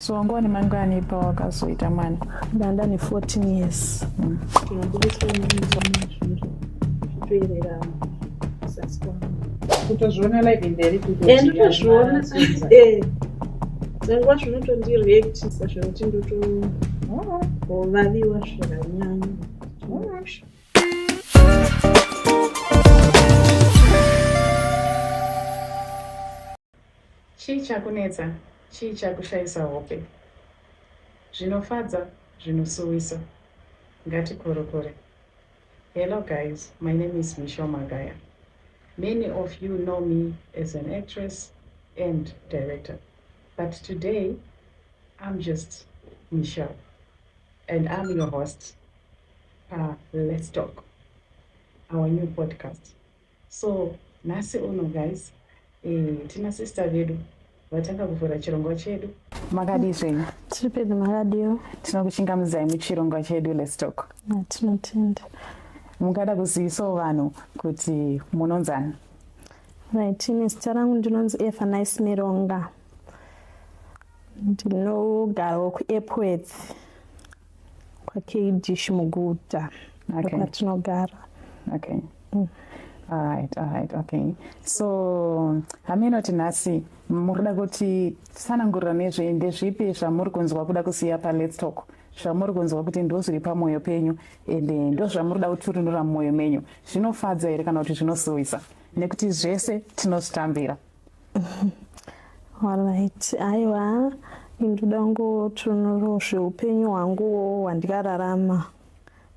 So wanga wane mangani pawakazoita mwana? Ndanga ndane 14 years. Tinobudiswa zvitoerera zasi kwangu. Kutozviona live and direct kuti Eh, ndotozviona. Eh. Dzimwe zvinotondireactisa zvekuti ndotovaviwa zvakanyanya. Chii chakunetsa? Chii chakushaisa hope? Zvinofadza, zvinosuwisa. Ngatikurukure. Hello guys, my name is Michelle Magaya. Many of you know me as an actress and director. But today, I'm just Michelle. And I'm your host, Let's Talk, our new podcast. So nhasi uno guys eh, tina sister vedu vatanga kuvhura chirongwa chedu. Makadii zvenyu? Tiri pedu makadiwo. Tinokuchingamidzai muchirongwa chedu Let's Talk. Tinotenda. Mungada kuzivisawo vanhu kuti munonzani? Right, ini zita rangu ndinonzi Eva Nice Mironga. Ndinogarawo kuEpworth kwaKdish muguta Okay. kwatinogara. Okay. Alright, alright, okay. So haminoti nhasi muri kuda kuti tsanangurira nezve ndezvipi zvamuri kunzwa kuda kusiya paLets Talk zvamuri kunzwa kuti ndo zviri pamwoyo penyu ende ndo zvamuri kuda kuturunura mumwoyo menyu zvinofadza here kana kuti zvinosuwisa nekuti zvese tinozvitambira. Alright, aiwa ndoda kungoturunurawo zveupenyu hwanguwo hwandikararama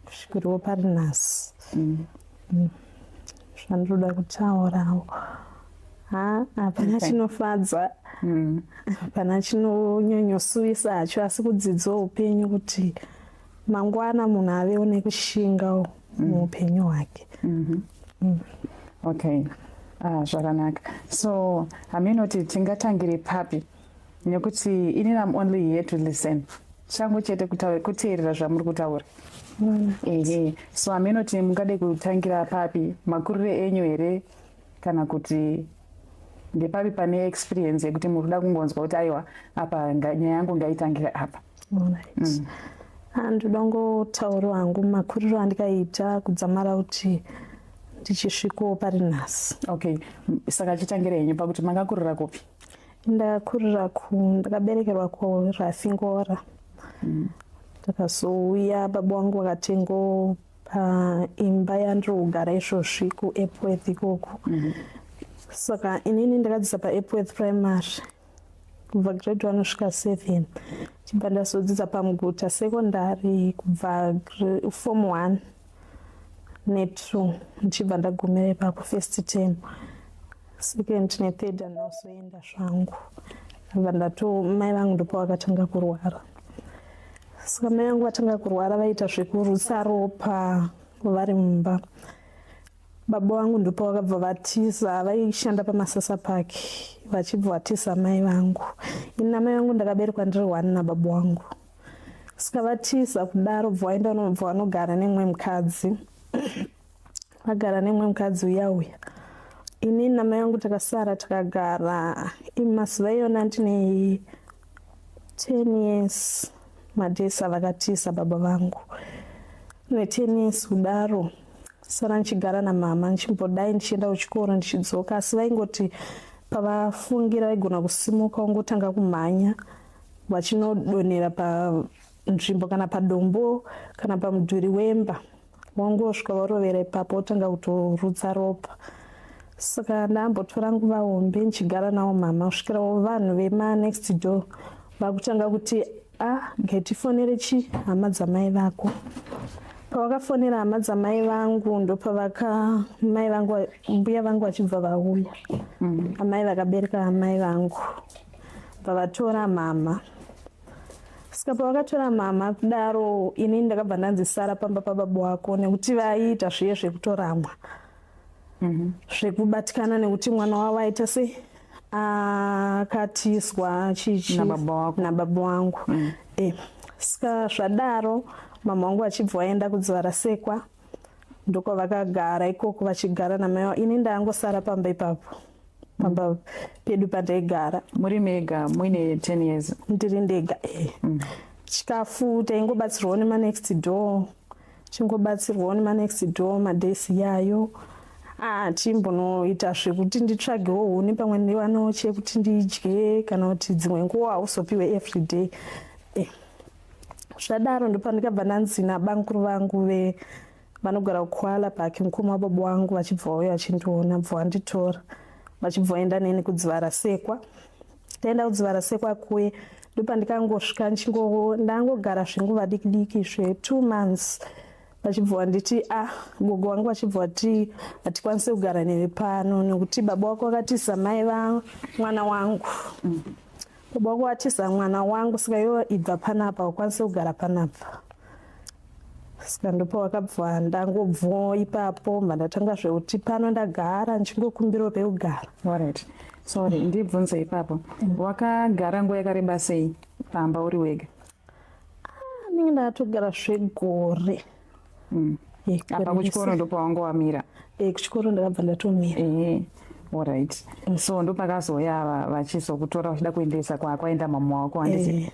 kusvikirawo pari nhasi. Zvandinoda kutaurawo ha hapana chinofadza hapana chinonyanyosuwisa hacho asi kudzidzawo upenyu kuti mangwana munhu avewo nekushingawo muupenyu hwake. Okay. Ah, zvakanaka. So haminoti tingatangire papi nekuti inini I'm only here to listen. Changu chete kuteerera zvamuri kutaura. Ehe. So haminoti mungade kutangira papi makurire enyu here kana kuti ndepapi pane experience yekuti muri kuda kungonzwa kuti aiwa apa nyaya yangu ngaitangire apa. Alright. Ndoda kungotaurawo hangu makuriro andikaita kudzamara kuti ndichisvikawo pari nhasi. Okay. Saka chitangira henyu pakuti makakurira kupi? Ndakakurira ku ndakaberekerwa kuRafingora. Ndakazouya baba vangu vakatengawo paimba yandiri kugara izvozvi kuEpworth ikoko. Saka inini ndakadzidza paEpworth Primary kubva grade 1 kusvika 7 chibva ndazodzidza paMuguta Secondary kubva form 1 ne2 ndichibva ndagumira ipapo first term second nethird andinozoenda zvangu ndabva ndato mai vangu ndopavakatanga kurwara saka mai vangu vatanga kurwara vaita zvekurutsa ropa vari mumba baba vangu ndopavakabva vatiza vaishanda pamasasa pake vachibva vatiza mai vangu ini namai vangu ndakaberekwa ndiri one nababa vangu saka vatiza kudaro bva vaenda bva vanogara nemumwe mukadzi vagara nemumwe mukadzi uya uya inini namai vangu takasara takagara mazuva iyona ndine 10 years madhesi avakatiza baba vangu ne10 years kudaro sara ndichigara namama ndichimbodai ndichienda kuchikoro ndichidzoka asi vaingoti pavafungira vaigona kusimuka ungotanga kumhanya vachinodonhera panzvimbo kana padombo kana pamudhuri wemba wangosvika varovera ipapo wotanga kutorutsa ropa saka ndambotora nguva hombe ndichigara nawo mama kusvikirawo vanhu vemanext door vakutanga kuti a getifonere chi hama dzamai vako pavakafonera hama dzamai vangu ndopavaka mai vangu mbuya vangu vachibva vauya amai vakabereka amai vangu vavatora mama saka pavakatora mama kudaro inini ndakabva ndanzi sara pamba pababa wako nekuti vaiita zviye zvekutoramwa zvekubatikana nekuti mwana wavo aita sei akatiswa chichi Nababa wako. nababa wangu saka zvadaro mama wangu vachibva vaenda kudziva rasekwa ndokwavakagara ikoko vachigara namai vavo ini ndangosara pamba ipapo. pamba pedu pandaigara. Muri mega muine 10 years? Ndiri ndega, e. Chikafu taingobatsirwawo nemanext door, chingobatsirwawo nemanext door madays yayo. Ah, chimbonoita zvekuti nditsvagewo huni, pamwe ndiwanawo chekuti ndidye, kana kuti dzimwe nguva hauzopiwe everyday. Zvadaro ndopandikabva ndanzi nabamukuru vangu ve vanogara kuKoala Park, mukoma wababa wangu, vachibva vauya vachindiona, bva vanditora, vachibva vaenda neni kuDziva Rasekwa. Taenda kuDziva Rasekwa kuye, ndopandikangosvika ndangogara zvenguva diki diki zve2 months, vachibva vanditi, ah, gogo vangu vachibva vati, "Hatikwanisi kugara newe pano nekuti baba wako vakatiza mai vamwana wangu. Baba wako vatiza mwana wangu, saka iwe ibva panapa, ukwanise kugara panapa." Saka ndopawakabva ndangobvo ipapo, bva ndatanga zvekuti pano ndagara ndichingokumbirawo pekugara. Alright, sorry, ndibvunze ipapo. Wakagara nguva yakareba sei pamba uri wega? Ndinge ndakatogara zvegore. Apa kuchikoro ndopawanga wamira? Kuchikoro ndakabva ndatomira. Ehe, alright, so ndopakazouya vachizokutora vachida kuendesa kwaenda mama wako, handiti?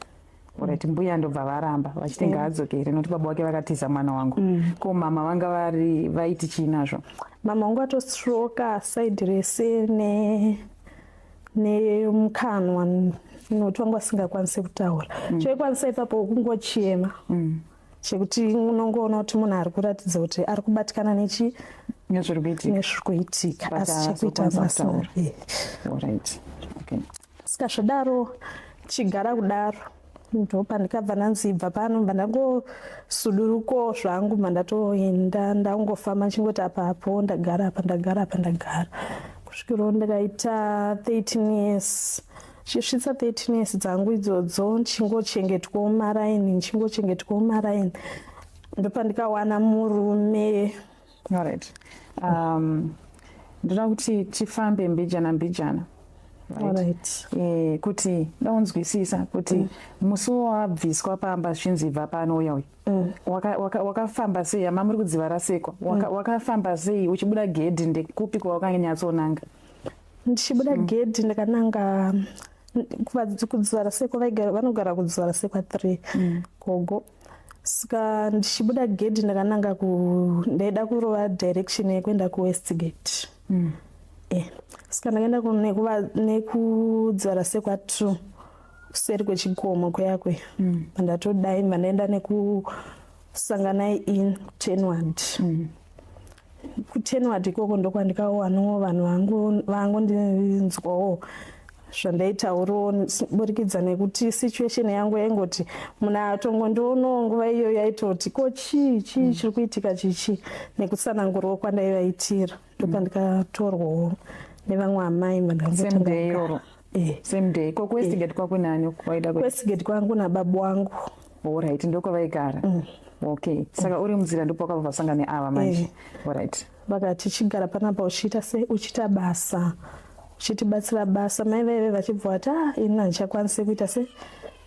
Alright, mbuya ndobva varamba vachiti ngaadzokere nokuti baba wake vakatiza mwana wangu. Ko mama vanga vari vaiti chii nazvo? Mama wangu atostroka side rese nemukanwa nokuti vanga vasingakwanisi kutaura. Chaikwanisa ipapo kungochema, chekuti unongoona kuti munhu ari kuratidza kuti ari kubatikana nechi Nezviri kuitika. Nezviri kuitika. But Asi chekuita haazokwanisa vasina. kutaura. Alright, okay. Saka zvadaro, chigara kudaro, ndopandikabva ndanzi ibva pano, bva ndangosuduruko zvangu, bva ndatoenda, ndangofamba ndichingoti apa apo ndagara, apa ndagara, apa ndagara, kusvikirawo ndakaita 13 years. Chisvitsa 13 years dzangu idzodzo, ndichingochengetwawo maraini, ndichingochengetwawo maraini, ndopandikawana murume. Alright, ndoda kuti tifambe mbijana mbijana, right? Alright. Kuti daunzwisisa kuti musi wabviswa pamba zvichinzi ibva pano, uya uya, wakafamba sei? Ama muri kuDziva Rasekwa, wakafamba sei uchibuda gedhi? Ndekupi kwawakanyatsoonanga? Ndichibuda gedhi ndakananga kuDziva Rasekwa. Vanogara kuDziva Rasekwa 3 gogo. Saka ndichibuda gedhi ndakananga ku ndaida kurova direction yekuenda kuWestgate. Saka ndakaenda nekuDziva Rasekwa 2, kuseri kwechikomo kuyakwe. Ndatodai mandaenda nekusanganai in kuTenward. KuTenward ikoko ndokwandikawanawo vanhu vangu vangondinzwawo zvandaitaurawo, burikidza nekuti situation yangu yaingoti munhu atongondionawo nguva iyoyo aitoti, "Ko chii, chii chiri kuitika, chichi?" Nekutsanangurawo kwandaivaitira, ndopandikatorwawo nevamwe amai. Same day iroro? Eh. Same day. Ko kuWestgate kwako nani waida? Westgate kwangu nababa wangu. Alright, ndokwavaigara. Okay, saka uri munzira ndopakabva vasangana neava manje. Alright. Vakati, "Chigara panapa uchiita sei, uchiita basa, uchitibatsira basa." Mai vaive vachibva vati, "Ah, ini handichakwanisi kuita sei,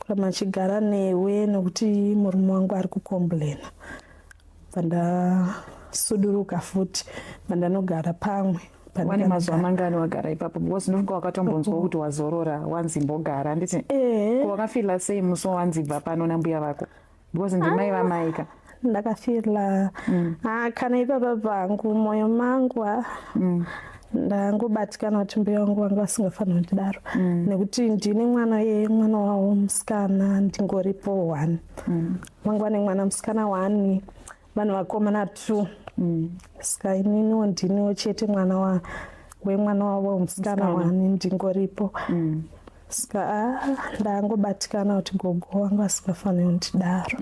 kuramba ndichigara newe nokuti murume wangu ari kucomplaina." Bva ndasuduruka futi, bva ndanogara pamwe. Wane mazuva mangani wagara ipapo? Because ndinofunga wakatombonzwa kuti wazorora, wanzi mbogara, handiti? Eh. Ko wakafeela sei musi wawanzi bva pano nambuya vako? Because ndimai vamaika. Ndakafeela, ah, kana ipapa pangu mwoyo mangu, ah, ndangobatikana kuti mbuya vangu vanga vasingafaniri kundidaro, nekuti ndine mwana ye mwana wavo musikana, ndingoripo one. Vanga vane mwana musikana one, vanhu vakomana two. Saka ininiwo ndiniwo chete mwana wemwana wavo musikana Musikana. one, ndingoripo. Saka, ah, ndangobatikana kuti gogo vanga vasingafaniri kundidaro.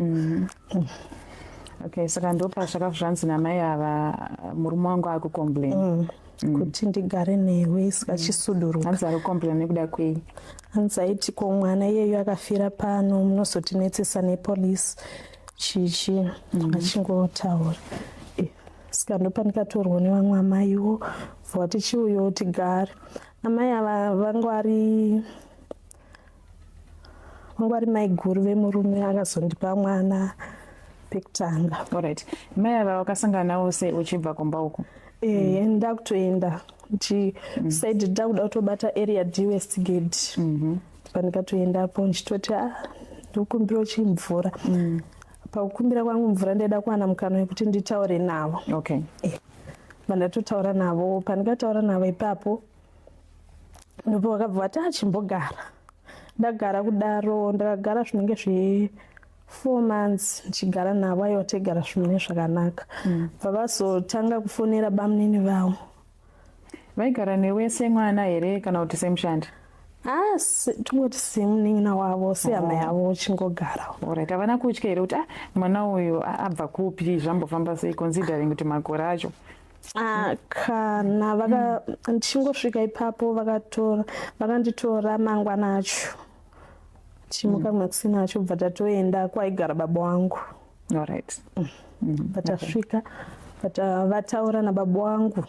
Okay, saka ndopa zvakazvanzi namai ava, murume wangu akucomplain. Kuti ndigare newe, saka chisuduruka. Hanzi ari kucomplain nekuda kwei? Hanzi aiti, "Ko mwana iyeyu akafira pano, munozotinetsesa nepolisi chichi." Achingotaura. Saka ndopandikatorwa nevamwe amaiwo, bva tichiuyawo tigare. Amai ava vanga vari mai guru vemurume akazondipa mwana pekutanga. Alright, mai ava wakasangana navo sei uchibva kumba uku? Ndakutoenda. Ndi side ndakuda kutobata Area D, Westgate. Pandikatoendapo ndichitoti, "Ah, ndikukumbira chimvura." Pakukumbira kwangu mvura, ndaida kuwana mukana wekuti nditaure navo. Vandatotaura navo, pandikataura navo ipapo, ndipo vakabva vati, "Achimbogara." Ndagara kudaro, ndakagara zvinenge zve 4 months ndichigara navo. Aiwa, taigara zvinhu zvakanaka. Bva vazotanga kufonera bamunini vavo. Vaigara newe semwana here kana kuti semushandi? Ah, tongoti semunin'ina wavo, sehama yavo, chingogara. Alright, havana kutya here kuti, ah, mwana uyu abva kupi, zvambofamba sei, considering kuti makore acho? Ah, kana vaka ndichingosvika ipapo, vakatora, vakanditora mangwana acho, tichimuka makuseni acho, bva tatoenda kwaigara baba wangu. Patasvika, vataura nababa wangu,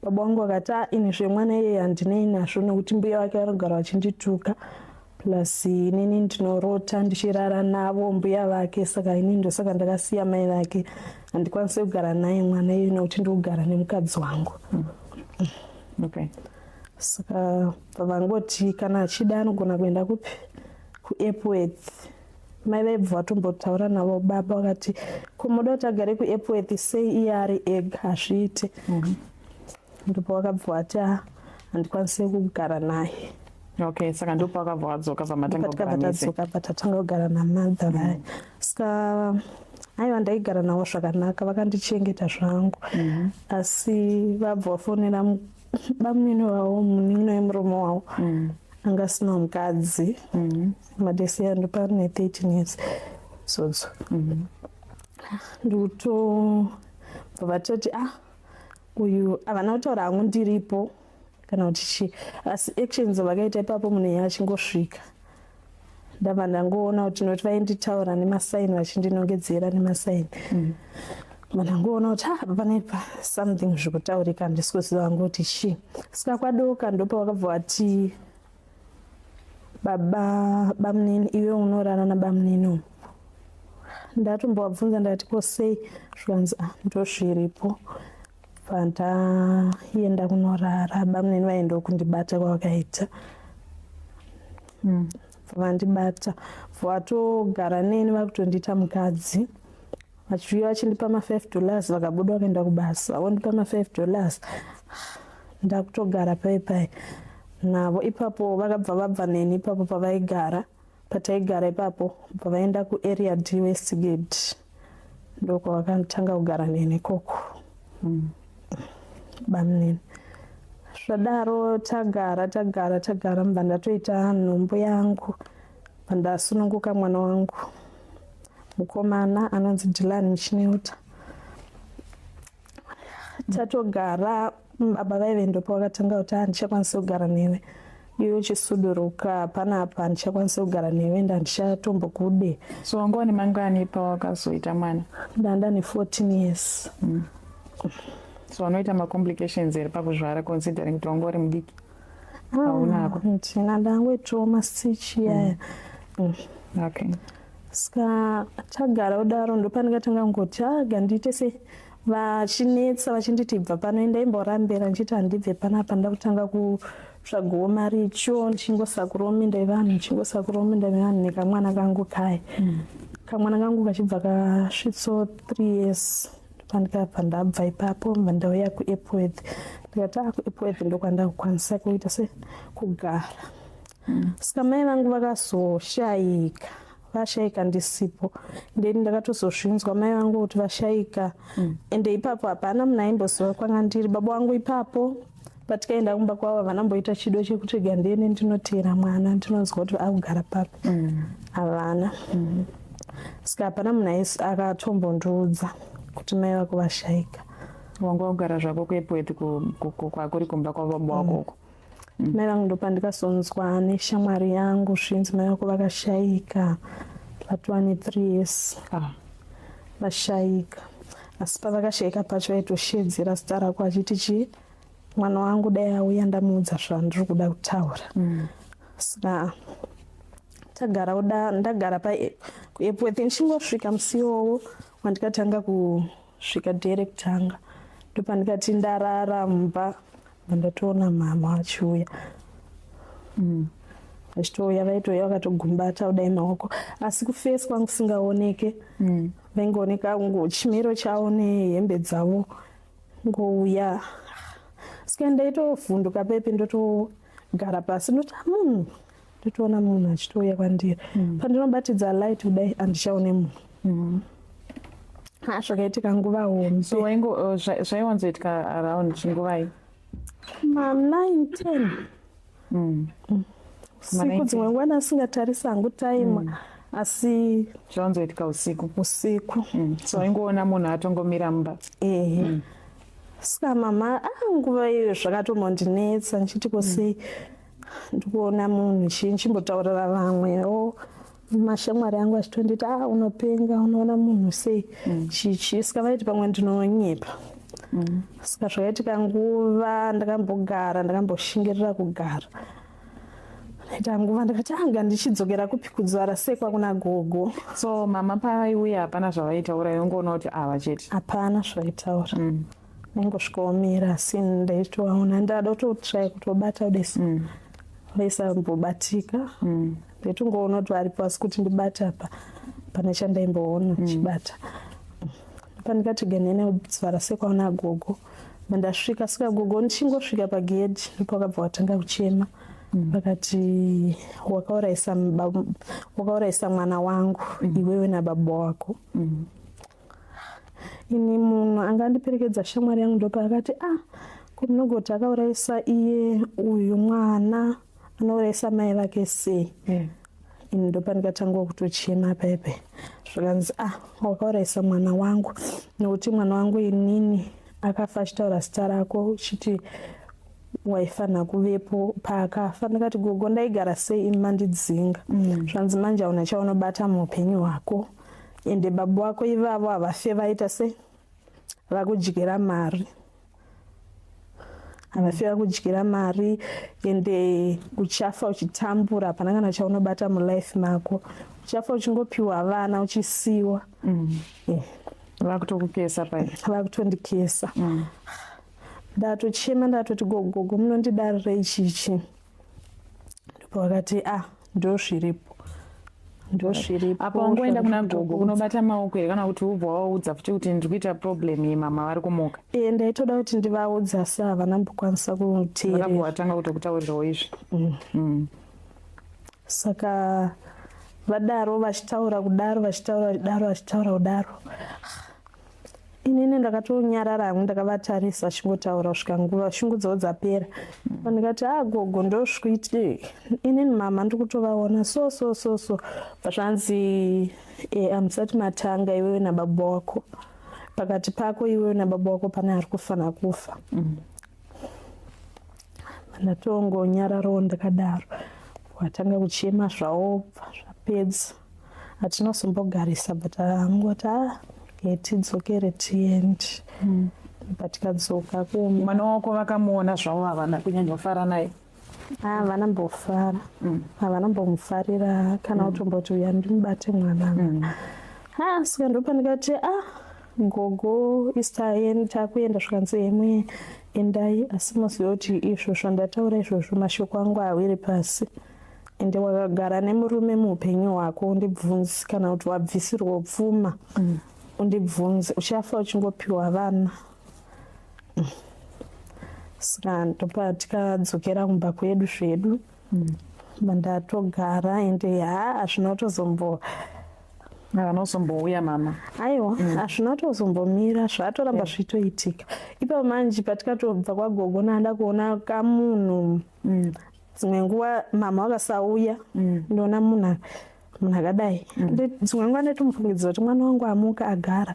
baba wangu vakati, "Ah, ini zvemwana iyeye handinei nazvo, nekuti mbuya wake vanogara vachindituka, plus inini ndinorota ndichirara navo mbuya vake. Saka inini ndosaka ndakasiya mai vake, handikwanisi kugara naye mwana iyoyo nekuti ndikugara nemukadzi wangu." Saka vangoti kana achida anogona kuenda kupi, kuEpworth. Mai vaibva vatombotaura navo baba, vakati, "Ko muda kuti agare kuEpworth sei iye ari ega? Hazviite." Ndipo vakabva vati, "Ah, handikwanisi kugara naye." Okay, saka ndipo pakabva wadzoka, pamatanga patikabva kugara mese. Tadzoka, patatanga kugara namadha vaya. Saka aiwa, ndaigara navo zvakanaka, vakandichengeta zvangu. Asi vabva vafonera bamunini wavo, munin'ina wemurume wavo, anga asina mukadzi. Madesiya ndopane 13 years zodzo. Ndikutobva vatoti, ah, uyu havana kutaura hangu ndiripo kana kuti chii, asi actions vakaita ipapo, munhu iye achingosvika, ndabva ndangoona kuti, noti vainditaura nemasaini, vachindinongedzera nemasaini, ndangoona kuti, ah, panaipa something zvikutaurika, handisi kuziva hangu kuti chii. Saka kwadoka, ndopa vakabva vati, "Baba, bamunini, iwe unorara nabamunini umu." Ndatombovabvunza, ndati, "Ko sei?" Zvikanzi, "Ah, ndozviripo." Pandaenda kunorara, bamunini vaendawo kundibata kwavakaita, vandibata, vatogara neni, vakutondiita mukadzi, vachiuya vachindipa ma$5. Vakabuda vakaenda kubasa, vondipa ma$5. Ndakutogara pai pai navo ipapo. Vakabva vabva neni ipapo pavaigara, pataigara ipapo, bva vaenda kuArea D, Westgate. Ndokwavakatanga kugara neni ikoko bamunini. Zvadaro tagara, tagara, tagara, mubva ndatoita nhumbu yangu, bva ndasununguka mwana wangu mukomana anonzi Dylan Muchineuta. Tatogara, baba vaive ndopa vakatanga kuti, "Handichakwanisi kugara newe iwe uchisuduruka panapa, handichakwanisi kugara newe, ndandichatombokude." So wanga wane mangani pawakazoita mwana? Ndanda ne14 years. So wanoita macomplications here pakuzvara, considering kuti wanga uri mudiki? Haunako? Ndina, ndangoitawo mastitch yaya. Saka tagara kudaro, ndopandikatanga kungoti, aga ndiite se vachinetsa, vachinditi, "Ibva pano." Ndaimborambira ndichiti, "Handibve panapa." Ndakutanga kutsvagawo maricho, ndichingosakurawo minda yevanhu, ndichingosakurawo minda yevanhu nekamwana kangu kaya. Kamwana kangu kachibva kasvitso 3 years, ndopandikabva ndabva ipapo, bva ndauya kuEpworth. Ndikati, a kuEpworth ndokwandakukwanisa kuita se kugara. Saka mai vangu vakazoshayika, vashayika ndisipo. Ndeni ndakatozozvinzwa mai vangu kuti vashayika. Ende ipapo hapana munhu aimboziva kwanga ndiri. Baba vangu ipapo patikaenda kumba kwavo, havanamboita chido chekuti ga ndiende ndinoteera mwana, ndinonzwa kuti akugara papi. Havana. Saka hapana munhu akatombondiudza kuti mai vako vashayika. Wanga wagara zvako kuEpworth, kwakuri kumba kwababa wako uko? Mai vangu ndopandikazonzwa neshamwari yangu zvinzi mai vako vakashayika, vatova ne3 years vashayika. Asi pavakashayika pacho, vaitoshedzera zita rako achiti chii, "Mwana wangu dai auya ndamuudza zvandiri kuda kutaura." Saka tagara kuda, ndagara kuEpworth, ndichingosvika musi iwowo wandikatanga kusvika day rekutanga, ndopandikati ndarara mumba. Ndatoona mama vachiuya. Vachitouya, vaitouya vakatogumbata kudai maoko, asi kufesi kwangu kusingaoneke. Vaingooneka chimiro chavo nehembe dzavo ngouya. Saka ndaitovhunduka pepe, ndotogara pasi, ndoti, "Ah, munhu." Ndotoona munhu achitouya kwandiri. Pandinobatidza light kudai, handichaone munhu. Ha, zvakaitika nguva hombe. So waingo zvaiwanzoitika around chinguvai? Ma 9, 10 usiku. 9, Dzimwe nguva ndasingatarisi hangu time, asi Zvawanzoitika usiku? Usiku. So waingoona munhu atongomira mumba? Ehe. Saka mama, ah, nguva iyo zvakatombondinetsa, ndichiti kosei ndikuona munhu chii? Ndichimbotaurira vamwewo mashamwari angu, achitonditi, "A, unopenga, unoona munhu sei?" Chichi. Saka vaiti pamwe ndinonyepa. Saka zvakaitika nguva, ndakambogara, ndakamboshingirira kugara. Ndaita nguva, ndakati anga ndichidzokera kupi, kudzvara sekwa kuna gogo. So mama pavaiuya hapana zvavaitaura, ingoona kuti ava chete? Hapana zvaitaura. Ndaingosvikaomira, asi ndaitovaona, ndada kutotry kutobata kudai, vaisambobatika. Ndaitongoona kuti varipo, asi kuti ndibate apa pane chandaimboona chibata. Pandikati ganene kudzvara sekwaona gogo, ndasvika. Saka gogo, ndichingosvika pagedhi, ndipo vakabva vatanga kuchema. Vakati, "Wakaurayisa mwana wangu, iwewe nababa wako." Ini munhu anga andiperekedza, shamwari yangu, ndopaakati, "Ah, ko munogoti akaurayisa iye uyu mwana anourayisa mai vake sei?" Ini ndopandikatangawo kutochema paipai. Zvakanzi, "Ah, wakaurayisa mwana wangu, nekuti mwana wangu inini akafa achitaura zita rako, uchiti waifanira kuvepo paakafa." Ndakati, "Gogo, ndaigara sei imi mandidzinga?" Zvanzi, "Manje hauna chaunobata muupenyu hwako, ende baba wako ivavo havafe vaita sei vakudyira mari, havafe vakudyira mari, ende uchafa uchitambura, hapana kana chaunobata mulife mako, uchafa uchingopiwa vana uchisiwa." Vakutokukesa pai? Vakutondikesa. Ndatochema, ndatoti, "Gogogo, munondidarirei chichi?" Ndopavakati, "Ah, ndo zviripo, ndo zviripo." Apa wangoenda kuna gogo kunobata maoko here, kana kuti ubva waudza futi kuti ndiri kuita problem iyi, mama vari kumuka? E, ndaitoda kuti ndivaudze, asi havana mbokwanisa kuteerera. Vakabva watanga kutokutaurirawo izvi? Saka vadaro, vachitaura kudaro, vachitaura kudaro, vachitaura kudaro, inini ndakatonyarara hangu, ndakavatarisa vachingotaura kusvika nguva shungu dzavo dzapera. Ndikati, "A, gogo, ndozvikuiti inini mama ndiri kutovaona so so so so." Zvanzi, "E, hamusati matanga iwewe nababa wako. Pakati pako iwewe nababa wako pane ari kufanira kufa." Ndatongonyararawo ndakadaro. Watanga kuchema zvavo, bva zvapedza. Hatinozombogarisa, but angoti, "A, tidzokere tiende." Patikadzoka kumba, Mwana wako vakamuona zvavo, havana kunyanyofara naye? Havana mbofara, havana mbomufarira kana kutomboti uya ndimubate mwana. Ha, saka ndopandikati, "A, gogo, isi takuenda." Zvikanzi, "Emwe endai, asi muzive kuti izvo zvandataura izvozvo, mashoko angu awiri pasi. Ende wakagara nemurume muupenyu hwako, undibvunzi, kana kuti wabvisirwa pfuma, undibvunze. Uchafa uchingopiwa vana." Saka ndopatikadzokera kumba kwedu zvedu. Ndatogara, ende ha, hazvina kutozombo Havana kuzombouya mama? Aiwa, hazvina kutozombomira, zvatoramba zvitoitika ipapo. Manje patikatobva kwagogo, naanda kuona kamunhu. Dzimwe nguva mama vakasauya, ndoona munhu akadai. Dzimwe nguva ndatomufungidzira kuti mwana wangu amuka agara.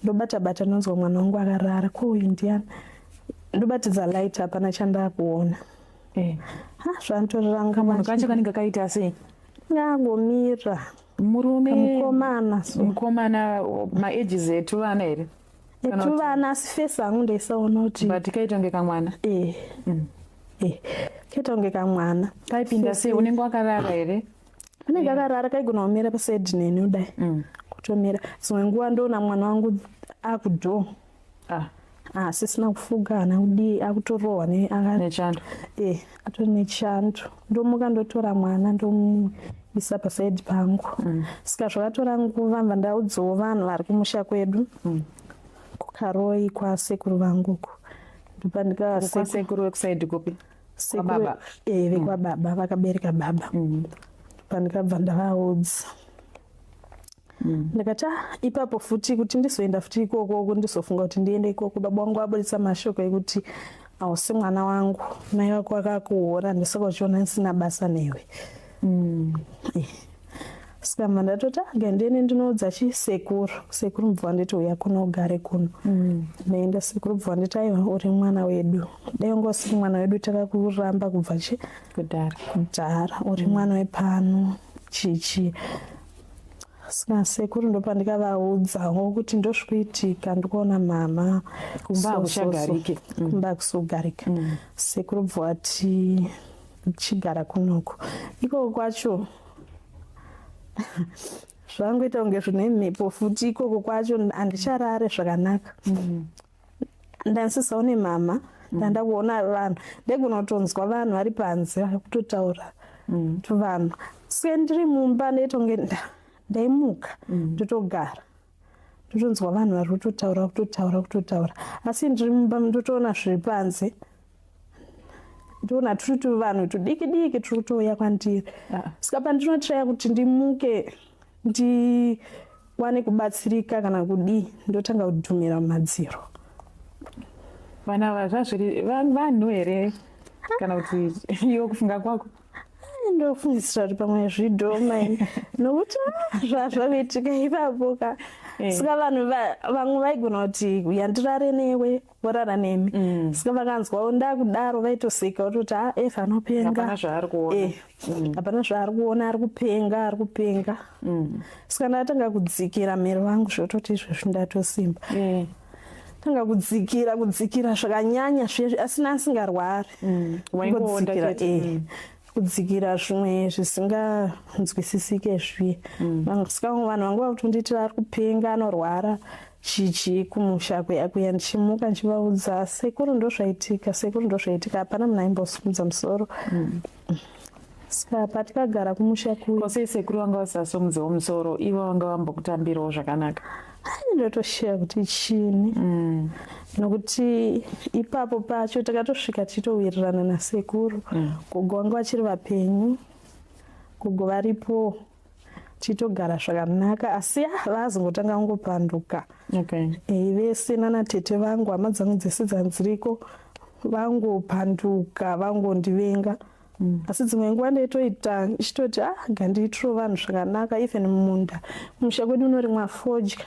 Ndobata bata, ndonzwa mwana wangu akarara. Ko uyu ndiani? Ndobatidza light, hapana chandakuona. Ha, zvanditorera nguva. Kamunhu kacho kanenge kaita sei? Ngangomira. Murume? Mukomana so. Mukomana, maages etuvana here? Etuvana, asi face hangu ndaisaona kuti But kaita kunge kamwana? Eh, eh, kaita kunge kamwana. Kaipinda sei? Unenge wakarara here? Anenge akarara, kaigona kumira pasaidi neni kudai, kutomira. Dzimwe nguva ndoona mwana wangu akudhoo. Ah. Asisina kufuga, haana kudii, akutorohwa nechando. Atori nechando. Ndomuka ndotora mwana ndomuisa pasaidi pangu. Saka zvakatora nguva mva ndaudzawo vanhu vari kumusha kwedu kuKaroi kwasekuru vangu uko. Ndopandika Kwasekuru wekusaidi kupi? Sekuru. Kwababa? Vekwababa, vakabereka baba. Pandikabva ndavaudza, ndikati, "Ah, ipapo futi kuti ndizoenda futi ikoko, ndizofunga kuti ndiende ikoko, baba vangu vabudisa mashoko ekuti hausi mwana wangu, mai vako vakakuhora, ndosaka uchiona ndisina basa newe." Saka mva ndatoti, "Ah, ngandiende ndinoudza chisekuru." Sekuru mubva wanditi, "Uya kuno ugare kuno." Ndaenda, sekuru bva wanditi, "Aiwa, uri mwana wedu, dai wanga usiri mwana wedu takakuramba kubva chi Kudhara. Kudhara. Uri mwana wepano chichi." Saka sekuru ndopandikavaudzawo kuti ndozvikuitika, ndikuona mama Kumba so, so, so. hakuchagarike. Kumba hakusogarika. Sekuru bva wati, "Chigara kunoku." Ikoko kwacho zvangoita kunge zvine mhepo futi. Ikoko kwacho handicharare zvakanaka. Ndandisisaone mama, ndanda kuona vanhu, ndaigona kutonzwa vanhu vari panze vari kutotaura tuvanhu. Se ndiri mumba ndaitonge ndaimuka ndotogara, ndotonzwa vanhu vari kutotaura, kutotaura, kutotaura, asi ndiri mumba ndotoona zviri panze, ndoona turi tuvanhu tudiki diki turi kutouya kwandiri. Saka pandinotraya kuti ndimuke ndiwane kubatsirika kana kudii, ndotanga kudhumira mumadziro. Vana ava zvazviri vanhu here kana kuti iwe kufunga kwako? Ndofungisira kuti pamwe zvidhoma ini, nokuti ah, zvazvakuitika ipapo ka. Saka vanhu vamwe vaigona kuti yandirare newe, vorara nemi. Saka vakanzwawo ndakudaro vaitoseka, vototi, "Ha, Eva anopenga." Hapana zvaari kuona. Hapana zvaari kuona, ari kupenga, ari kupenga. Saka ndatanga kudzikira mhero vangu, zvototi izvezvi ndatosimba. Tanga kudzikira, kudzikira zvakanyanya zvezvi, asina asingarwari. Waingoonda Kungodzikira, chete. Kudzikira zvimwe zvisinganzwisisike zviye. Saka vanhu vanga vakutonditira ari kupenga, anorwara, chichi. Kumusha kuya kuya ndichimuka ndichivaudza, "Sekuru, ndozvaitika, sekuru, ndozvaitika," hapana munhu aimbosimudza musoro. Saka patikagara kumusha kuya Kosei sekuru vanga vasasomudzewo musoro, ivo vanga vambokutambirawo zvakanaka? Ndotosheya kuti chini, nokuti ipapo pacho takatosvika tichitowirirana nasekuru. Gogo vanga vachiri vapenyu, gogo varipo, tichitogara zvakanaka, asi ah, vazongotanga kungopanduka. Vese nanatete vangu, hama dzangu dzese dzanziriko, vangopanduka, vangondivenga. Asi dzimwe nguva ndaitoita ndichitoti, "Ah, ngandiitiro vanhu zvakanaka." Even mumunda, kumusha kwedu unorimwa fodya.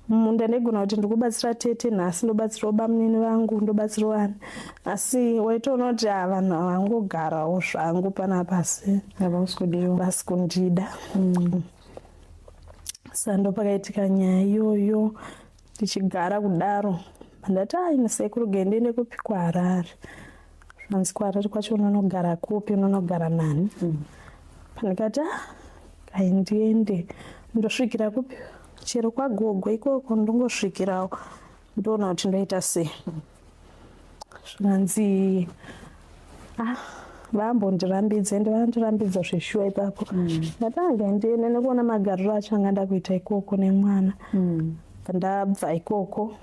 Mumunda ndaigona kuti ndikubatsira tete nhasi, ndobatsirawo bamunini vangu, ndobatsirawo ani, asi waitoona kuti, ah, vanhu havangogarawo zvangu panapa, asi Havausi kudiwa. Vasi kundida. Saka ndopakaitika nyaya iyoyo. Ndichigara kudaro, ndati, "Ai, sekuru, gendiende kupi? KuHarare." Zvanzi, "KuHarare kwacho unonogara kupi? Unonogara nani?" Pandikati, "Ah, kai ndiende, ndosvikira kupi? Chero kwagogo ikoko ndongosvikirawo, ndoona kuti ndoita sei." Zvikanzi, "Ah, vambondirambidza." Ende vandirambidza zveshuwa ipapo. Ndati, "Anga ndiende," nekuona magariro acho anga ndakuita ikoko nemwana. Ndabva ikoko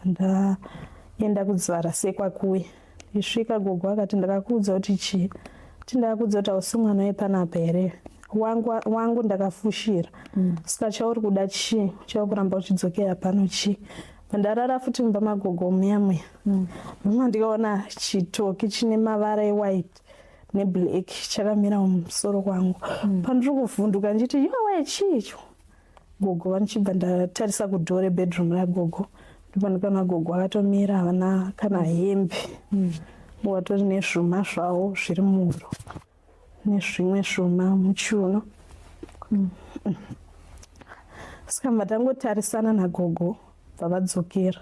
ndaenda kudzivara sekwakuya. Ndisvika, gogo akati, "Ndakakuudza kuti chii? Ti ndakakuudza kuti hausi mwana wepanapa here? Wangu, wangu ndakafushira. Saka chauri kuda chii? Chauri kuramba uchidzokera pano chii?" Ndarara futi mumba magogo muya muya. Mama, ndikaona chitoki chine mavara ewhite neblack chakamira mumusoro kwangu. Pandiri kuvhunduka ndichiti, "Yowe, chii icho?" Gogo vanichibva, ndatarisa kudoor rebedroom ragogo, ndopandikaona gogo akatomira, havana kana hembe, watori nezvuma zvavo zviri muhuro nezvimwe zvuma muchiuno. Saka mva tangotarisana nagogo, bva vadzokera,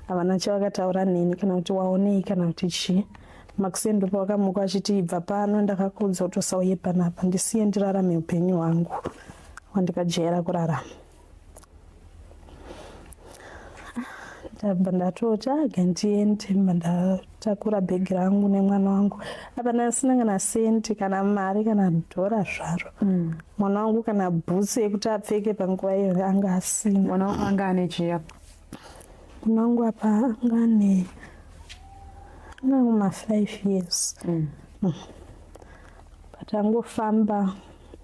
havana chavakataura neni, kana kuti waonei kana kuti chii. Makuseni ndopavakamuka vachiti, "Ibva pano, ndakakuudza kuti usauye panapa, ndisiye ndirarame upenyu hwangu wandikajaira kurarama." Ndabva ndatoti aga ndiende, bva ndatakura bhegi rangu nemwana wangu. Apa ndasina kana senti, kana mari, kana dhora zvaro. Mwana wangu kana bhutsu yekuti apfeke panguva iyoyo anga asina. Mwana wako anga ane chii apa? Mwana wangu apa anga ane anga kuma 5 years. But angofamba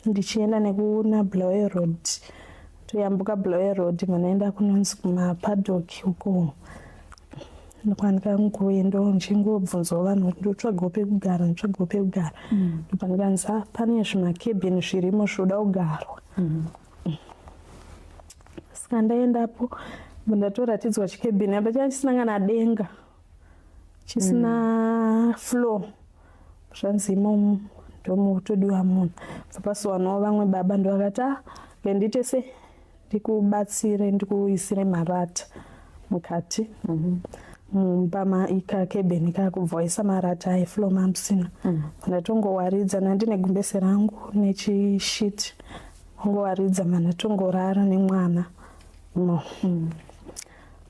ndichienda nekuna Bulawayo Road, toyambuka Bulawayo Road, manaenda kunonzi kumapaddock uko, ndokwandikangoendawo ndichingobvunzawo vanhu kuti ndotsvagawo pekugara, ndotsvagawo pekugara. Ndopandikanzi, "Ah, pane zvimakebhini zvirimo zvinoda kugarwa." Saka ndaendapo, ndatoratidzwa chikebhini apa changa chisina kana denga, chisina floor. Zvanzi imomo ndomutodiwa munhu. Bva pasowanawo vamwe baba, ndovakati, "Ah, ngendiite se ndikubatsire, ndikuisire marata mukati mumba maikakebheni kako." Bva waisa marata aye, floor mamusina. Ndatongowaridza nandine gumbese rangu nechisheet, ongowaridza, mandatongorara nemwana mo.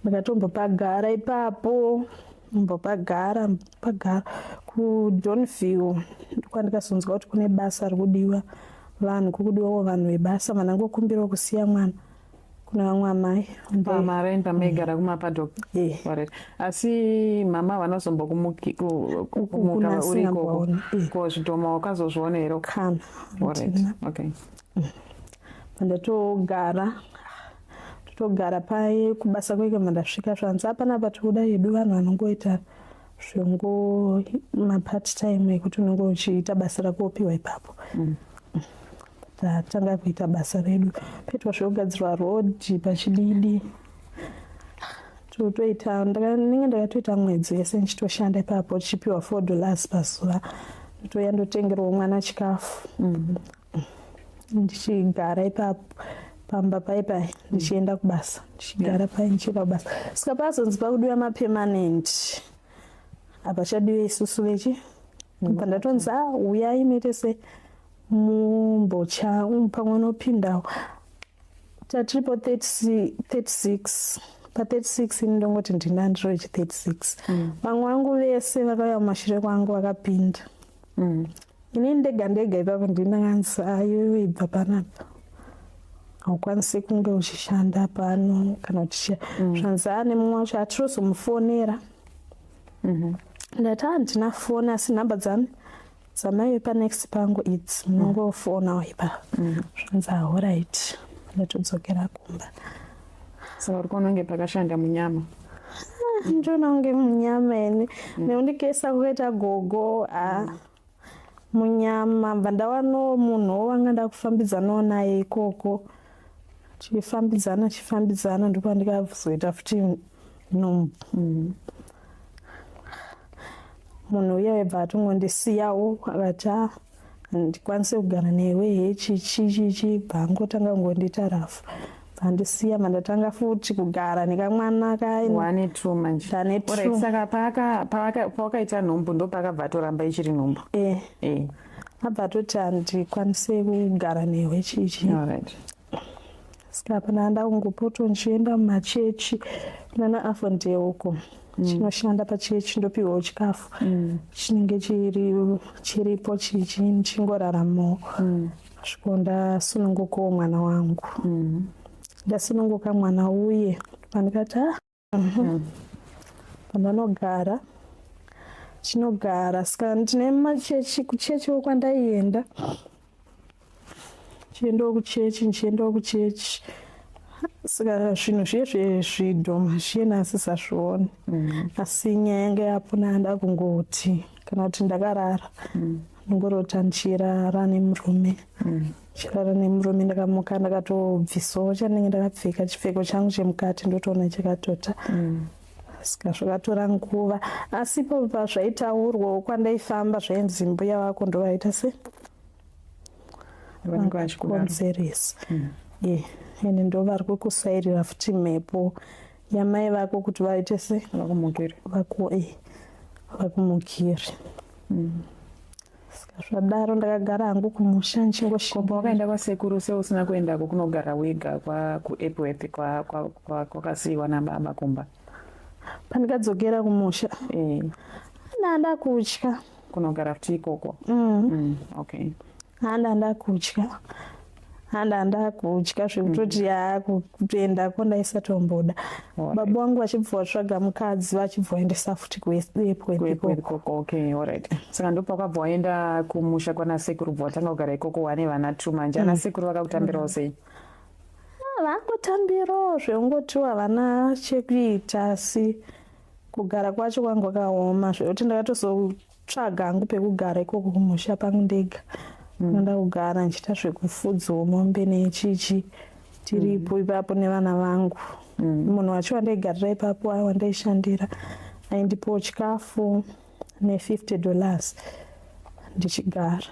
Ndakatombopagara ipapo, mbopagara pagara kuDonview, kwandikazonzwa kuti kune basa rikudiwa vanhu, kukudiwawo vanhu vebasa. Vanangokumbirawo kusiya mwana kuna vamwe amai. Pamaraini pamaigara kumapaddock? Eh. Alright. Asi mama vanozombomuka Kuna uri ikoko? asingambooni, eh. Ko zvidhoma wakazozviona here? Kana. Alright. Handina. Okay. Ndatogara, totogara paye kubasa kweke. Mandasvika, zvanzi apanapa tikuda hedu vanhu vanongoita zvengo mapart time, ekuti unenge uchiita basa rako wopiwa ipapo. Tatanga kuita basa redu, paitwa zvekugadzirwa rodhi pachididi, totoita. Ndinenge ndakatoita mwedzi wese ndichitoshanda ipapo, tichipiwa $4 pazuva. Ndotouya ndotengerawo mwana chikafu, ndichigara ipapo pamba pai pai, ndichienda kubasa, ndichigara pai, ndichienda kubasa. Saka pazonzi pakudiwa mapermanent, hapachadiwe isusu vechi pa. Ndatonzi, "A, uyai muite se mumbocha pamwe unopindawo." Tatiripo 36, pa36 ini ndongoti ndina ndiro yechi 36. Vamwe vangu vese vakauya mumashure kwangu vakapinda. Inini ndega ndega ipapo ndinanganzi, "Ayoyo, ibva panapa, haukwanisi kunge uchishanda pano kana kuti." Zvanzi ane mumwe wacho atirozomufonera. Ndati, "Handina foni, asi nhamba dzani dzamai vepanext pangu idzi, munongofonawo ipapo." Zvanzi, "Alright." Ndatodzokera kumba. Saka uri kuona kunge pakashanda munyama? Ndiona kunge munyama ini, nekundikesa kukaita gogo, a munyama. Bva ndawanawo munhu wanga ndakufambidzanawo naye ikoko, chifambidzana chifambidzana, ndopandikazoita futi nhumbu. Munhu uya webva atongondisiyawo, akati, "A, handikwanisi kugara newe, hechi chi chi chi." Bva angotanga kungondiita rafu, bva andisiya. Mandatanga futi kugara nekamwana kai. Wane two manje? Ndane two. Alright, saka pawakaita nhumbu, ndo paakabva atoramba ichiri nhumbu? Eh. Abva atoti, "Handikwanisi kugara newe, chichi." Alright. Saka pana ndakungopoto ndichienda mumachechi kunana Avondale uko, chinoshanda pachechi, ndopiwawo chikafu chinenge chiri chiripo, chichi ndichingoraramawo sviko ndasunungukawo mwana wangu. Ndasununguka mwana uye, pandikati, "Ah, pandanogara chinogara." Saka ndine machechi, kuchechiwo kwandaienda, chiendawo kuchechi, ndichiendawo kuchechi. Saka zvinhu zviye zvezvidhoma zviye nasisazvioni, asi nyaya yanga yapona ndakungoti kana kuti ndakarara, ndingorota ndichirara nemurume, chirara nemurume. Ndakamuka ndakatobvisawo chandinenge ndakapfeka, chipfeko changu chemukati, ndotoona chakatota. Saka zvakatora nguva, asi ipapo pazvaitaurwawo kwandaifamba, zvainzi mbuya vako ndovaita se Vanenge vachikudaro. Konzeresa ye, ende ndo vari kukusairira futi mhepo yamai vako kuti vaite se Vakumukira. Vakumukire. Saka zvadaro ndakagara hangu kumusha ndichingoshinga. Ko wakaenda kwasekuru seusina kuendako kunogara wega kuEpworth kwakasiyiwa nababa kumba? Pandikadzokera kumusha ndanda kutya. Kunogara futi ikoko? Okay. Handanda kutya, handanda kutya zvekutoti haa, kutoendako ndaisatomboda. Baba vangu vachibva vatsvaga mukadzi, vachibva vaendesa futi kuEpworth Kuepworth ikoko. Ikoko, okay, alright. Saka ndopakabva waenda kumusha kwana sekuru, bva watanga kugara ikoko wane vana two. Manje ana sekuru vakakutambirawo sei? Ah, vangotambirawo zvekungotiwo havana chekuita, asi kugara kwacho kwangu kwakaoma zvekuti ndakatozotsvaga hangu pekugara ikoko kumusha pangu ndega. Ndoda kugara ndichiita zvekufudzawo mombe nechichi, tiripo ipapo nevana vangu. Munhu wacho wandaigarira ipapo, wandaishandira, aindipawo chikafu ne$50 ndichigara.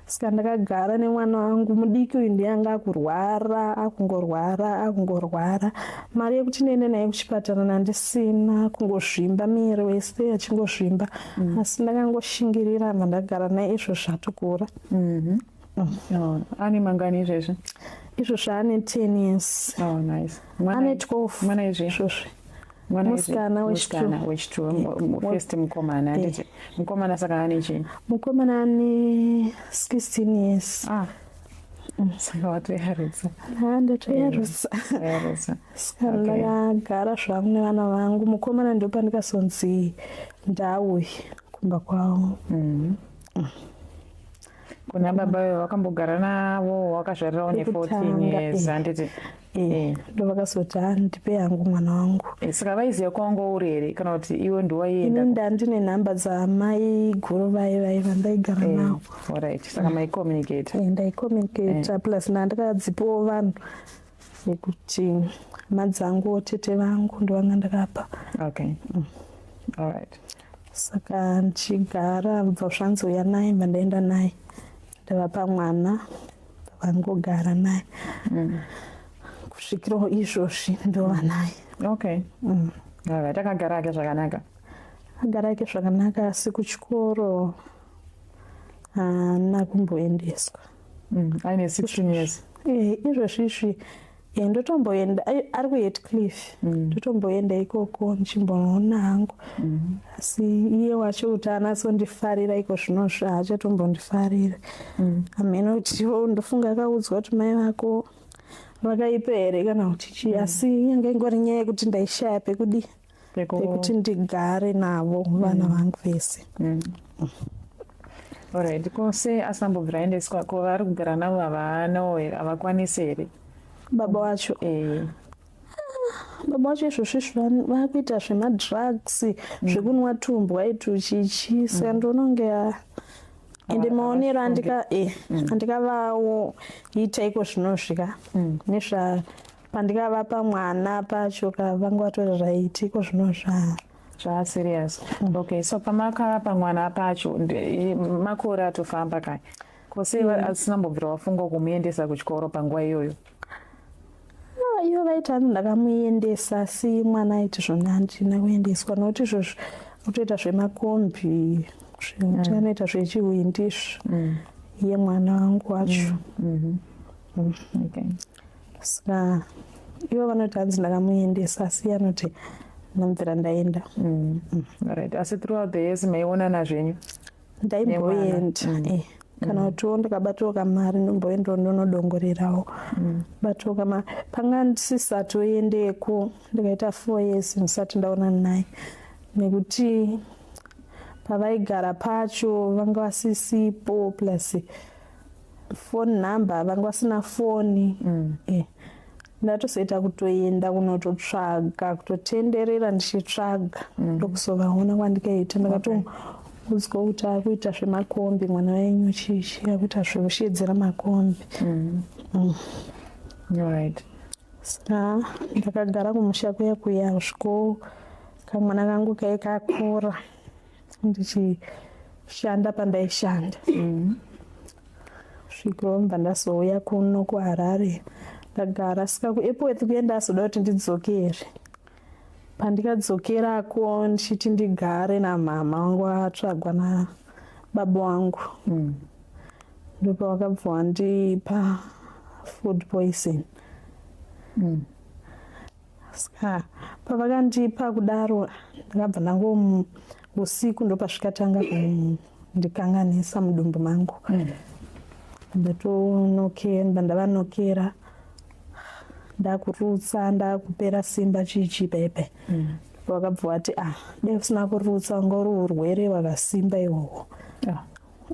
Saka ndakagara nemwana wangu mudiki uyu, ndiye anga akurwara, akungorwara, akungorwara. Mari yekuti ndiende naye kuchipatara nandisina, kungozvimba muviri wese, achingozvimba. Asi ndakangoshingirira, mandagara naye izvo zvatokura. Oh, ane mangani izvezvi? Izvozvo ane 10 years. Oh, nice. Ane 12. Mwana izvi? Izvozvi. Mwana izvi? Musikana wechitu. Musikana wechitu. First mukomana, handiti? Mukomana saka ane chii? Mukomana ane 16 years. Ah, saka watoyarutsa. Ha, ndatoyarutsa. Wayarutsa. Saka ndakagara zvangu nevana vangu. Mukomana ndo pandikazonzi ndauye kumba kwavo. Kuna baba vakambogara navo wakazvarirawo ne 14 Pekutanga, years, handiti? Eh, ndo vakazoti, "Ah, ndipe yangu mwana wangu." Saka vaiziva kwawanga uri here, kana kuti iwe ndiwaienda? Ini ndandine nhamba dzamai guru vai vai vandaigara navo. Alright, saka maicommunicate? Eh, ndaicommunicata, plus ndandakadzipawo vanhu nekuti hama dzangu, tete vangu ndovanga ndakapa. Okay, alright. Saka ndichigara, bva zvanzouya naye, bva ndaenda naye, ndavapa mwana, vangogara naye kusvikirawo izvozvi ndova naye. Okay, alright. Akagara ake zvakanaka? Agara ake zvakanaka, asi kuchikoro haana kumboendeswa. Aine 16 years. Eh, izvozvi izvi ndotomboenda, ari kuHatcliffe. Ndotomboenda ikoko ndichimboona hangu, asi iye wacho kuti anatsondifarira iko zvinozvi haachatombondifarira. Hameno kuti ndofunga akaudzwa kuti mai vako vakaipa here kana kuti chii, asi yanga ingori nyaya yekuti ndaishaya pekudi pekuti ndigare navo vana vangu vese. Alright, ko sei asambobvira aendeswa? Ko vari kugara navo havanawo here, havakwanisi here? Baba wacho? Eh. Baba wacho izvozvo izvi vakuita zvemadrugs, zvekunwa tumbwa ituchichi. Saka ndononge ende maonero andika andikavawo ita iko zvinosvika nezva pandikavapa mwana pacho ka, vanga vatori right. Iko zvinozva Zvaserious. Okay, so pamakavapa mwana pacho, makore atofamba kai, ko sei asina mbobvira wafunga kumuendesa kuchikoro panguva iyoyo? Ah, ivo vaiti hanzi ndakamuendesa, asi mwana aiti zvona handina kuendeswa, nokuti izvozvo kutoita zvemakombi, zvekuti anoita zvechihwindi izvo, iye mwana wangu wacho. Saka ivo vanoti hanzi ndakamuendesa, asi iye anoti ndamubvira ndaenda. Alright, asi throughout the years maionana zvenyu? Ndaimboenda, kana kutiwo ndikabatawo kamari ndomboendawo ndonodongorerawo, batawo kamari. Panga ndisisatoendeko, ndikaita 4 years ndisati ndaonana naye, nekuti pavaigara pacho vanga vasisipo, plus phone number vanga vasina foni. Ndatozoita kutoenda kunototsvaga, kutotenderera ndichitsvaga, ndokuzovaona kwandikaita. Ndakatoudzwa kuti akuita zvemakombi mwana wenyu, chichi, akuita zvekushedzera makombi. Alright. Saka ndakagara kumusha kuya kuya kusviko kamwana kangu kai kakura, ndichishanda pandaishanda, svikiro mbva ndazouya kuno kuHarare, ndagara. Saka kuEpworth kuye ndazoda kuti ndidzokere. Pandikadzokerako ndichiti ndigare namama wangu atsvagwa nababa wangu, ndopavakabva wandipa food poison. Saka pavakandipa kudaro, ndakabva ndango usiku ndopasvikatanga kundikanganisa mudumbu mangu. Ndatonokera, ndavanokera, ndakurutsa, ndakupera simba, chichi pepe. Vakabva vati, "Ah, dai usina kurutsa, wanga uri urwere hwakasimba ihwohwo,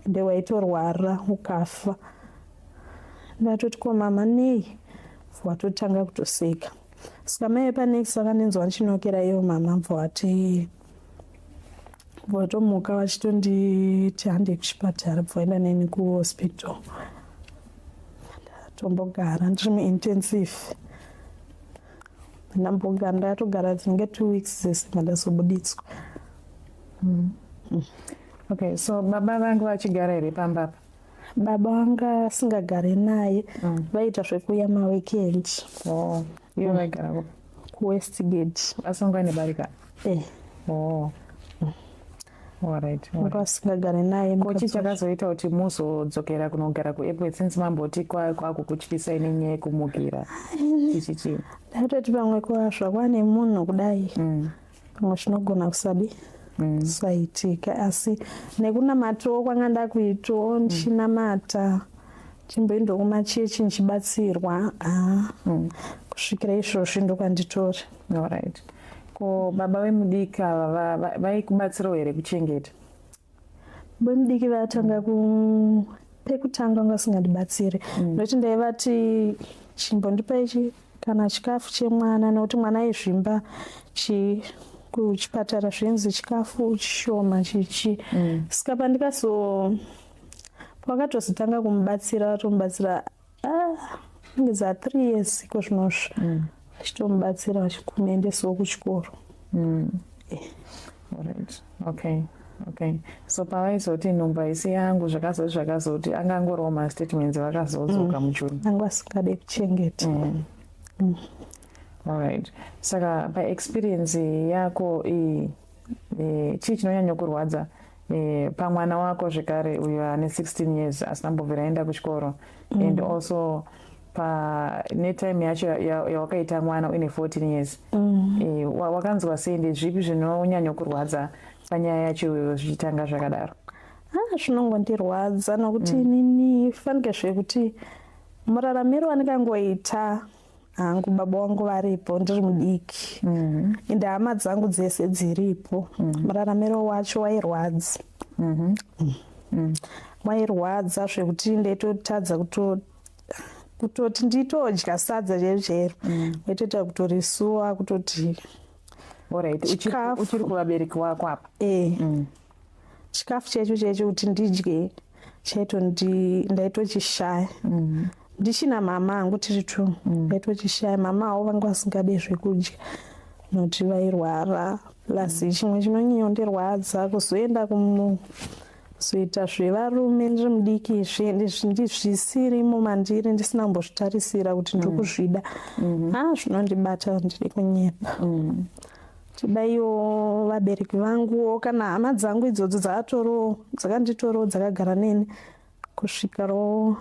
ende waitorwara ukafa." Ndatoti, "Ko mama, nei?" Watotanga kutoseka. Saka mai panext vakandinzwa ndichinokera iyo mama, bva vati, vatomuka vachitonditi handei kuchipatara. Bva vaenda neni kuhospital, ndatombogara ndiri muintensive. Ndambogara, ndakatogara dzinenge 2 weeks dzese, mandazobuditswa. Okay, so baba vangu vachigara here pamba apa? Baba vanga asingagare naye. Vaita zvekuuya maweekend. Oh, ivo vaigara kupi? KuWestgate. Vasonga nebarika? Eh. Oh, alright. Vanga vasingagare naye. Ko chii mukadzi wacho. chakazoita kuti muzodzokera kunogara kuEpworth, since mamboti kwakukutyisai nenyaya yekumukira, chichi chii? Ndatoti pamwe zvakwa nemunhu kudai, pamwe zvinogona kusadi kusaitika, asi nekunamatawo kwanga ndakuitawo, ndichinamata, chimboendawo kumachechi ndichibatsirwa, kusvikira izvozvi ndokwanditori. Alright, ko baba vemudiki ava vaikubatsirawo here kuchengeta? Vemudiki vatanga ku pekutanga vanga vasingandibatsiri, nokuti ndaivati, "Chimbondipa ichi kana chikafu chemwana," nekuti mwana aizvimba chi kuchipatara zvinzi chikafu chishoma chichi. Saka pandikazo pakatozotanga kumubatsira, vatomubatsira, inge dza 3 years iko zvinozvi, vachitomubatsira, vachikumuendesawo kuchikoro. Alright, okay, so pavaizoti nhumbu haisi yangu, zvakazoti zvakazoti angangoriwo mastatements, vakazodzoka muJune? Anga asingade kuchengeta. Alright, saka paexperience yako iyi, chii chinonyanya kurwadza pamwana wako zvekare uyo ane 16 years asina kumbobvira aenda kuchikoro, and also pa netime yacho yawakaita mwana uine 14 years, wakanzwa sei? Ndezvipi zvinonyanya kurwadza panyaya yacho iyoyo zvichitanga zvakadaro? Ah, zvinongondirwadza nokuti inini fanike zvekuti muraramiro wandikangoita hangu, baba vangu varipo ndiri mudiki, ende hama dzangu dzese dziripo, muraramiro wacho wairwadza. Wairwadza zvekuti ndaitotadza kutoti nditodya sadza chairo chairo, waitoita kutorisuwa kutoti Alright, Chikafu. Uchiri kuvabereki wako apa? E, chikafu chaicho chaicho kuti ndidye chaitondi ndaitochishaya ndichina mama angu tiri two. Ndaitochishaya. Mama avo vanga vasingade zvekudya nokuti vairwara. Plus chimwe chinonyanyondirwadza, kuzoenda kuzoita zvevarume ndiri mudiki, zvisirimo mandiri, ndisina kumbozvitarisira kuti ndiri kuzvida. Ah, zvinondibata, ndiri kunyepa. Tidaiwo vabereki vanguwo kana hama dzangu idzodzo dzakatorowo, dzakanditorawo, dzakagara neni kusvikirawo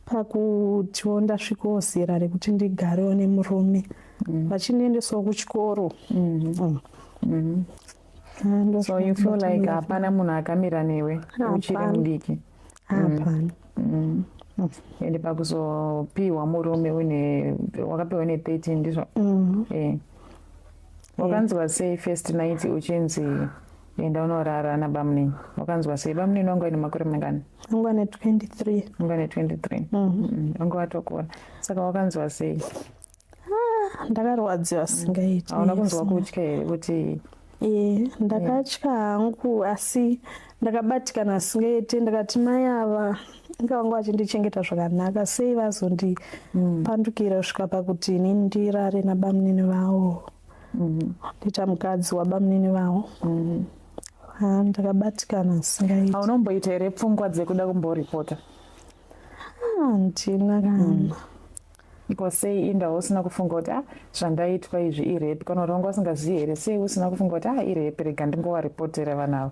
pakutiwo ndasvikawo zera rekuti ndigarewo nemurume, vachindiendesawo kuchikoro. Ah, So you feel like hapana munhu akamira newe uchiri Hapana. mudiki? Hapana. Ende pakuzopiwa murume une wakapiwa une 13, ndizvo? Eh. Wakanzwa sei first night uchinzi enda unorara nabamunini? Wakanzwa sei? Bamunini wangu aine makore mangani? Angu ane 23. Wangu ane 23. Wangu watokura. Saka wakanzwa sei? Ndakarwadziwa singaiti. Hauna kunzwa kutya here kuti? E, ndakatya hangu, asi ndakabatikana singaiti. Ndakati, mai ava inga vanga vachindichengeta zvakanaka, sei vazondipandukira kusvika pakuti inini ndirare nabamunini vavo, ndiita mukadzi wabamunini vavo? Ah, ndakabatikana singaiti. Haunomboita here pfungwa dzekuda kumboripota? Handina kana. Ko sei inda usina kufunga kuti, "Ah, zvandaitwa izvi irape"? Kana kuti wanga usingazivi here? Sei usina kufunga kuti, "Ah, irape, rega ndingovaripotera vanhu ava"?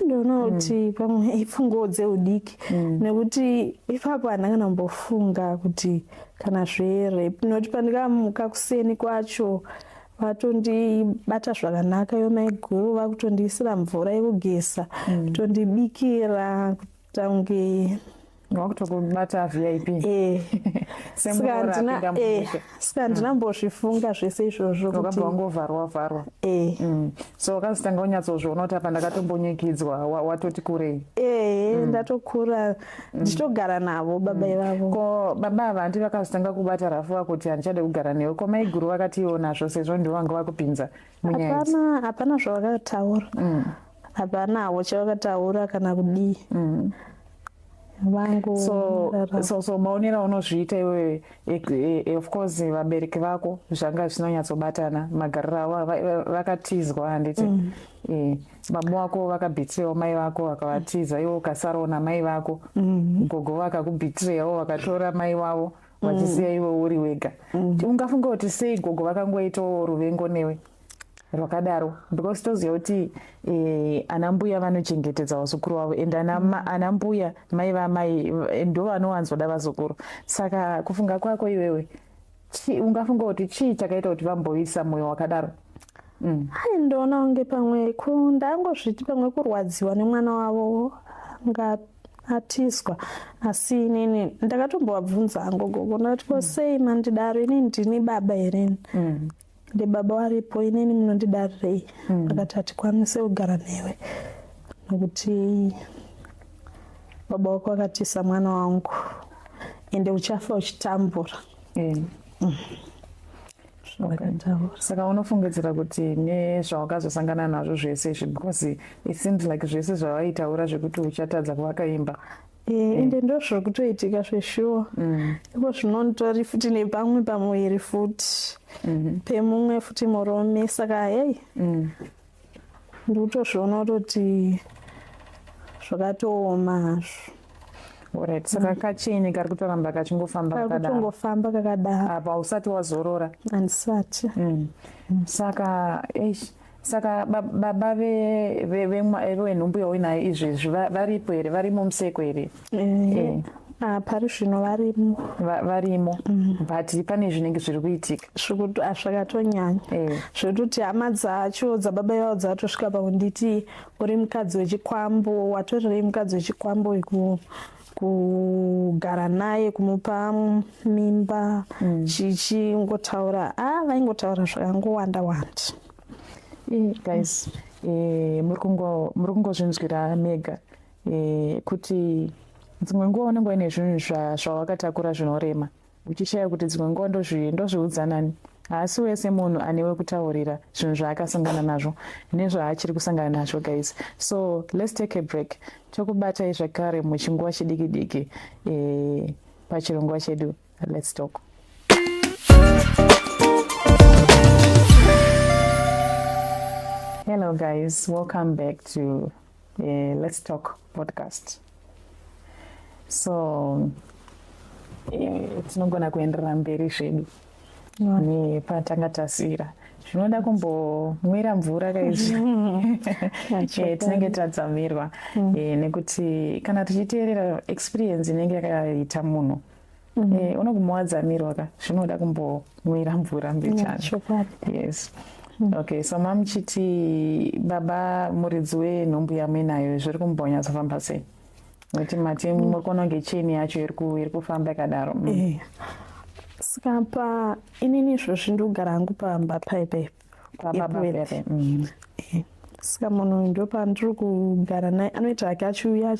Ndoona kuti pamwe ipfunguwo dzeudiki, nekuti ipapo handina kana kumbofunga kuti kana zverape, nekuti pandikamuka kuseni kwacho vatondibata zvakanaka, ivo maiguru vakutondiisira mvura yekugeza, kutondibikira, kuita kunge Wakutokubata VIP. Saka Semuroora handina apinda mumusha. Saka handina mbozvifunga zvese izvozvo kuti Wakabva wangovharwa vharwa. So wakazotanga kunyatsozviona kuti apa ndakatombonyikidzwa watoti kurei? Ndatokura ndichitogara navo baba ivavo. Ko baba ava handi vakazotanga kubata rafuva kuti handichade kugara newe? Ko maiguru vakatiwo nazvo, sezvo ndivo vanga vakupinza munyaya idzi? Hapana zvavakataura. Hapanawo chavakataura kana kudii. Vangu So so maonero aunozviita iwewe, of course vabereki vako zvanga zvinonyatsobatana magariro avo, vakatizwa handiti? Baba vako vakabhitirewo mai vako vakavatiza, iwe ukasarawo namai vako. Gogo vakakubhitirewo vakatora mai vavo vachisiya iwe uri wega. Ungafunga kuti sei gogo vakangoitawo ruvengo newe rwakadaro? Because toziva kuti ana mbuya vanochengetedza vazukuru vavo, and ana mbuya, mai vamai, ndo vanowanzoda vazukuru. Saka kufunga kwako iwewe, ungafunga kuti chii chakaita kuti vamboisa mwoyo wakadaro? Hai, ndoona kunge pamwe ndangozviti pamwe kurwadziwa nemwana wavo nga atizwa. Asi inini ndakatombovabvunza hangu gogo, ndakati, "Ko sei mandidaro? Inini ndini baba here? Ndi baba waripo, inini munondidarirei?" Vakati, "Hatikwanise kugara newe nokuti baba wako akatisa mwana wangu, ende uchafa uchitambura." Vakataura. Saka unofungidzira kuti nezvawakazosangana nazvo zvese izvi, because it seems like zvese zvavaitaura zvekuti uchatadza kuvaka imba? Ende ndo zviri kutoitika zveshuwa. Iko zvinonditori futi nepamwe pamuviri futi pemumwe futi murume, saka hei, ndikutozviona kutoti zvakatooma hazvo. Alright, saka kacheni kari kutoramba kachingofamba kari kakadaro? Kutongofamba kakadaro. Apa usati wazorora? Handisati. Saka eish, saka baba venhumbu yauinayo izvezvi varipo here? Varimo museko here? Ah, pari zvino varimo. Varimo, but pane zvinenge zviri kuitika. Zvakatonyanya zvekutoti hama dzacho dzababa ivavo dzatosvika pakunditi, "Uri mukadzi wechikwambo, watorerei mukadzi wechikwambo kugara naye, kumupa mimba?" Chichingotaura, a vaingotaura zvakangowanda wanda. Guys, muri kungozvinzwira mega kuti dzimwe nguva unenge uine zvinhu zvawakatakura zvinorema, uchishaya kuti dzimwe nguva ndozviudza nani. Haasi wese munhu anewe kutaurira zvinhu zvaakasangana nazvo nezvaachiri kusangana nazvo, guys. So let's take a break, tokubatai zvakare muchinguva chidiki diki pachirongwa chedu Let's Talk. Hello guys, welcome back to Let's Talk podcast. So tinogona kuenderera mberi zvedu nepatanga tasiyira. Zvinoda kumbomwira mvura kaizvi. Tinenge tadzamirwa nekuti kana tichiteerera experience inenge yakaita munhu, unoguma wadzamirwa ka. Zvinoda kumbomwira mvura mbichana. Chokwadi. Yes. Okay, so mamuchiti baba muridzi wenhumbu yamuinayo, zviri kumbonyatsofamba sei? Nekuti mati muri kuona kunge cheni yacho iri kufamba yakadaro. Saka pa inini izvozvi ndikugara hangu pamba paipai. Pababa Epworth. Pepe. Saka munhu uyu ndopandiri kugara naye, anoita hake achiuya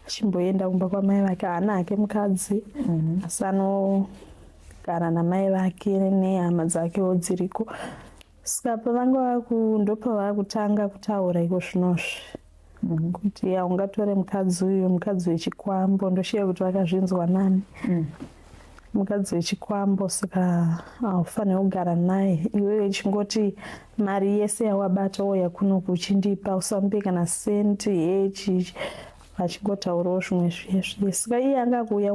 achimboenda kumba kwamai vake. Haana hake mukadzi, asi anogara namai vake nehama dzakewo dziriko. Saka pavanga vaku ndopavakutanga kutaura iko zvinozvi kuti haungatore mukadzi uyu, mukadzi wechikwambo. Ndoshiya kuti vakazvinzwa nani, mukadzi wechikwambo, saka haufaniri kugara naye. Iwewe chingoti mari yese yawabata wouya kunoku uchindipa, usamupe kana sendi hechi. Vachingotaurawo zvimwe zviye zviye. Saka iye anga kuuya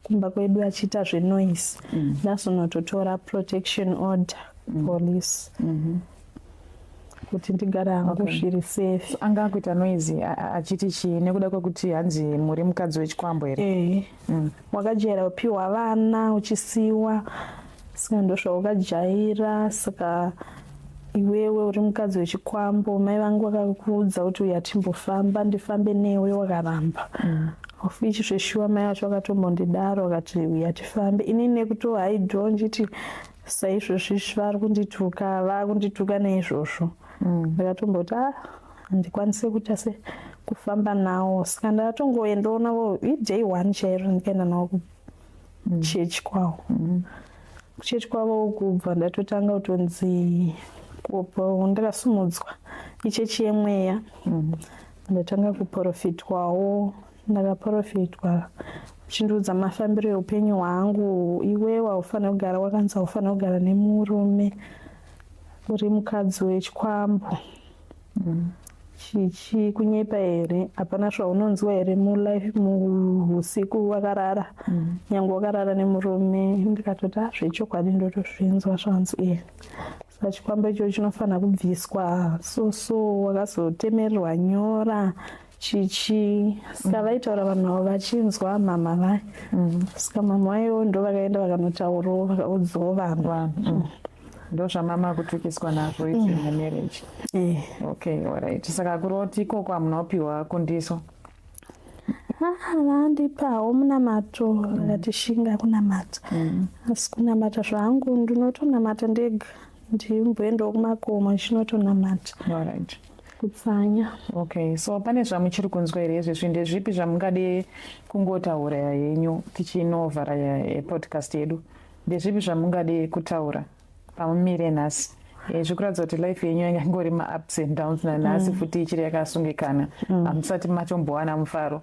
kumba kwedu achiita zvenoise. Ndazonototora protection order, police. Kuti ndigare hangu zviri safe. Anga akuita noise achiti chii nekuda kwekuti hanzi muri mukadzi wechikwambo here? Eh. Wakajaira kupiwa vana uchisiwa, saka ndozvawakajaira. Saka iwewe uri mukadzi wechikwambo, mai vangu vakakuudza kuti uya timbofamba, ndifambe newe, wakaramba. Of which zveshuwa mai vacho vakatombondidaro, vakati uya tifambe. Inini nekutohaidho ndichiti saizvozvi vari kundituka, vakundituka neizvozvo. Ndakatomboti ah, handikwanise kuita se kufamba nawo. Saka ndakatongoendawo navo iday one chairo, ndikaenda navo kuchechi kwavo. Kuchechi kwavo kubva ndatotanga kutonzi kupo ndakasumudzwa, ichechi yemweya. Ndatanga kuprofitwawo, ndakaprofitwa chindiudza mafambiro eupenyu hwangu: iwewe haufaniri kugara, wakanzi haufaniri kugara nemurume, uri mukadzi wechikwambo. Chichi kunyepa here? Hapana zvaunonzwa here mulife muhusiku wakarara, nyange wakarara nemurume? Ndikatoti ah, zvechokwadi ndotozvinzwa zvanzi iye. Saka chikwambo ichocho chinofanira kubviswa. So wakazotemererwa nyora, chichi. Saka vaitaura vanhu avo vachinzwa mama vai. Saka mama vaiwo ndo vakaenda vakanotaurawo, vakaudzawo vanhu. Vanhu. Ndo zvamama kutukiswa nazvo izvi mumarriage? Eh. Okay, alright. Saka kuroti ikoko hamuna kupiwa kundiso? Ah, vandipawo munamato, vakati shinga kunamata. Asi kunamata zvangu ndinotonamata ndega, ndimboendawo kumakomo ndichinotonamata, kutsanya. Okay, so pane zvamuchiri kunzwa here izvezvi? Ndezvipi zvamungade kungotaura henyu tichinovhara podcast yedu? Ndezvipi zvamungade kutaura pamumire nhasi? Zvikuratidza kuti life yenyu yanga ingori maups and downs nanhasi futi ichiri yakasungikana, hamusati matombowana mufaro.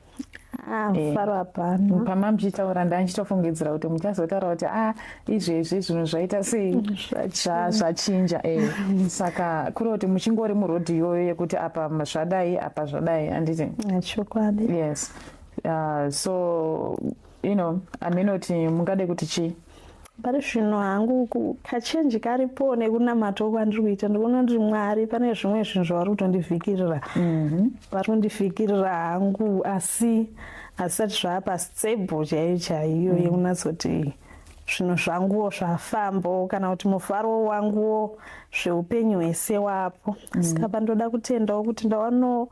Ah, mufaro hapana. Pama muchitaura ndandichitofungidzira kuti muchazotaura kuti a izvezvi zvinhu zvaita sei, zvachinja. Saka kuri kuti muchingori murodhi iyoyo yekuti apa zvadai, apa zvadai, handiti? Chokwadi. Yes. So aminoti mungade kuti chii? Pari zvino hangu kachenji karipo nekunamata kwandiri kuita, ndikuona kuti Mwari pane zvimwe zvinhu zvavari kutondivhikirira. Vari kundivhikirira hangu, asi hazvisati zvava stable chaiyo chaiyo yekunatsoti zvinhu zvanguwo zvafambawo kana kuti mufaro wanguwo zveupenyu hwese wapo. Saka pandoda kutendawo kuti ndawanawo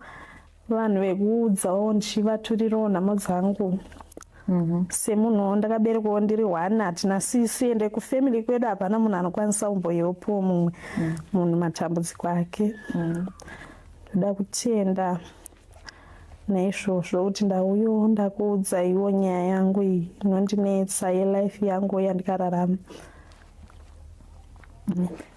vanhu vekuudzawo, ndichivaturirawo nhamo dzangu. Semunhuwo ndakaberekwawo ndiri one, hatina sisi, ende kufamily kwedu hapana munhu anokwanisa kumboyeopowo mumwe munhu matambudziko ake. Ndoda kutenda naizvozvo kuti ndauyawo ndakuudzaiwo nyaya yangu iyi inondinetsa, yelife yangu yandikararama.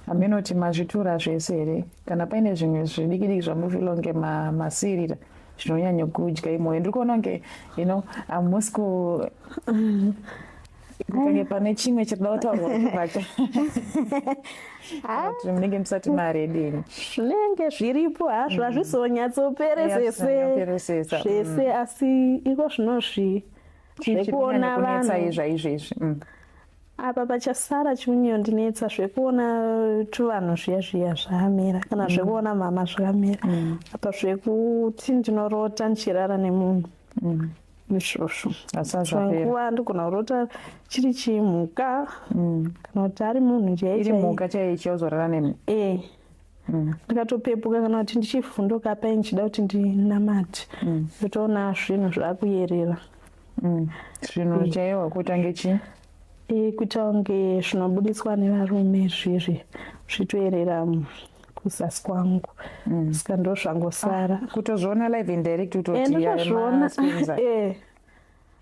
Aminoti mazvitura zvese here, kana paine zvimwe zvidiki diki zvamufila kunge masirira zvinonyanya kudya imoyo? Ndiri kuona kunge hamusi ku kunge pane chimwe chirida kutaurwa pacho kuti munenge musati maredini. Zvinenge zviripo hazvo, hazvizonyatsoperesese Peresesa. zvese, asi iko zvinozvi zvekuona kunetsai vanhu zvaizvezvi? Apa pachasara chiunyondinetsa zvekuona tuvanhu zviya zviya zvaamira, kana zvekuona mama zvakamira apa, zvekuti ndinorota ndichirara nemunhu, izvozvo. Asi hazvapera. Nguva ndigona kurota chiri chimhuka kana kuti ari munhu chaiye Iri chaiye. Mhuka chaiye ichiozorara nemi? Eh. Ndikatopepuka kana kuti ndichivhunduka pai ndichida kuti ndinamate, ndotoona zvinhu zvakuyerera. Zvinhu chaiwo kutange chii? Kuita kunge zvinobudiswa nevarume zvizvi zvitoerera kuzasi kwangu. Saka ndo zvangosara. Kutozviona live and direct? Kutoti Ndotozviona. Maspenza?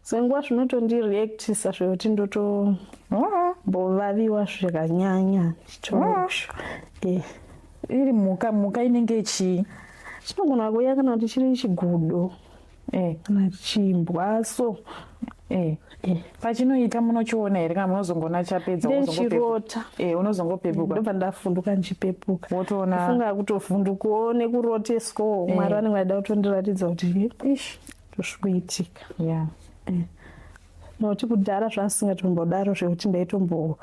Senguva zvinotondireactisa zvekuti ndotombovaviwa zvakanyanya. Iri mhuka, mhuka inenge chii? Chinogona kuuya kana kuti chiri chigudo kana chimbwa so. Pachinoita munochiona here kana munozongoona chapedza? Ndechirota. Unozongopepuka? Ndobva ndafunduka ndichipepuka. Wotoona. Funga kutovhundukawo nekuroteswawo, Mwari vanenge vaida kutondiratidza kuti Ish. ndozvikuitika. Nokuti kudhara zvasingatombodaro zvekuti ndaitombo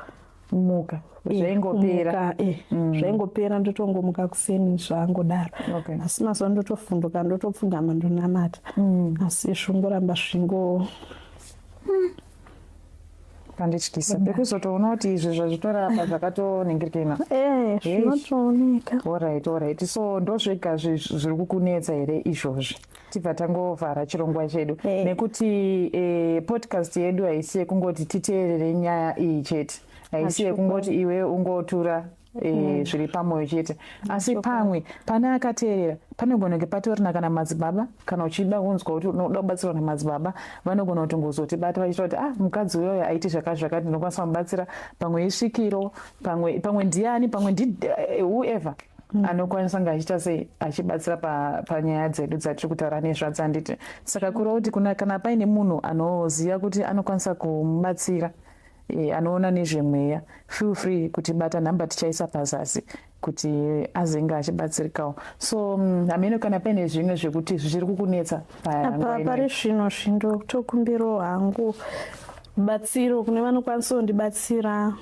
Muka zvaingopera. Kumuka, zvaingopera, ndotongomuka kuseni zvangodaro. Asi mazuva ndotofumbuka, ndotopfugama, ndonamata, asi zvingoramba zvingo. Pandityisa pekuzotoona kuti izvi zvazvitorapa zvakatoningirikina. Zvinotooneka. Alright, so ndozvega zviri kukunetsa here izvozvi? Tibva tangovhara chirongwa chedu, nekuti podcast yedu haisi yekungoti titeerere nyaya iyi chete, haisi yekungoti iwe ungotura zviri pamwoyo chete, asi pamwe pane akateerera panogona kunge patorina kana madzibaba. Kana uchida kunzwa kuti unoda kubatsirwa namadzibaba, vanogona kuti ngozotibata vachiita kuti, "Ah, mukadzi uyoyo aiti zvakati zvakati, ndinokwanisa kumubatsira." Pamwe isvikiro, pamwe ndiani, pamwe ndi whoever anokwanisa kunge achiita sei, achibatsira panyaya dzedu dzatiri kutaura nezvadzo, handiti? Saka kureva kuti kuna kana paine munhu anoziva kuti anokwanisa kumubatsira, anoona nezvemweya, feel free kutibata. Nhamba tichaisa pazasi kuti azenge achibatsirikawo. So hameno kana paine zvimwe zvekuti zvichiri kukunetsa. Apa pari zvino zvindotokumbirawo hangu batsiro kune vanokwanisa kundibatsira,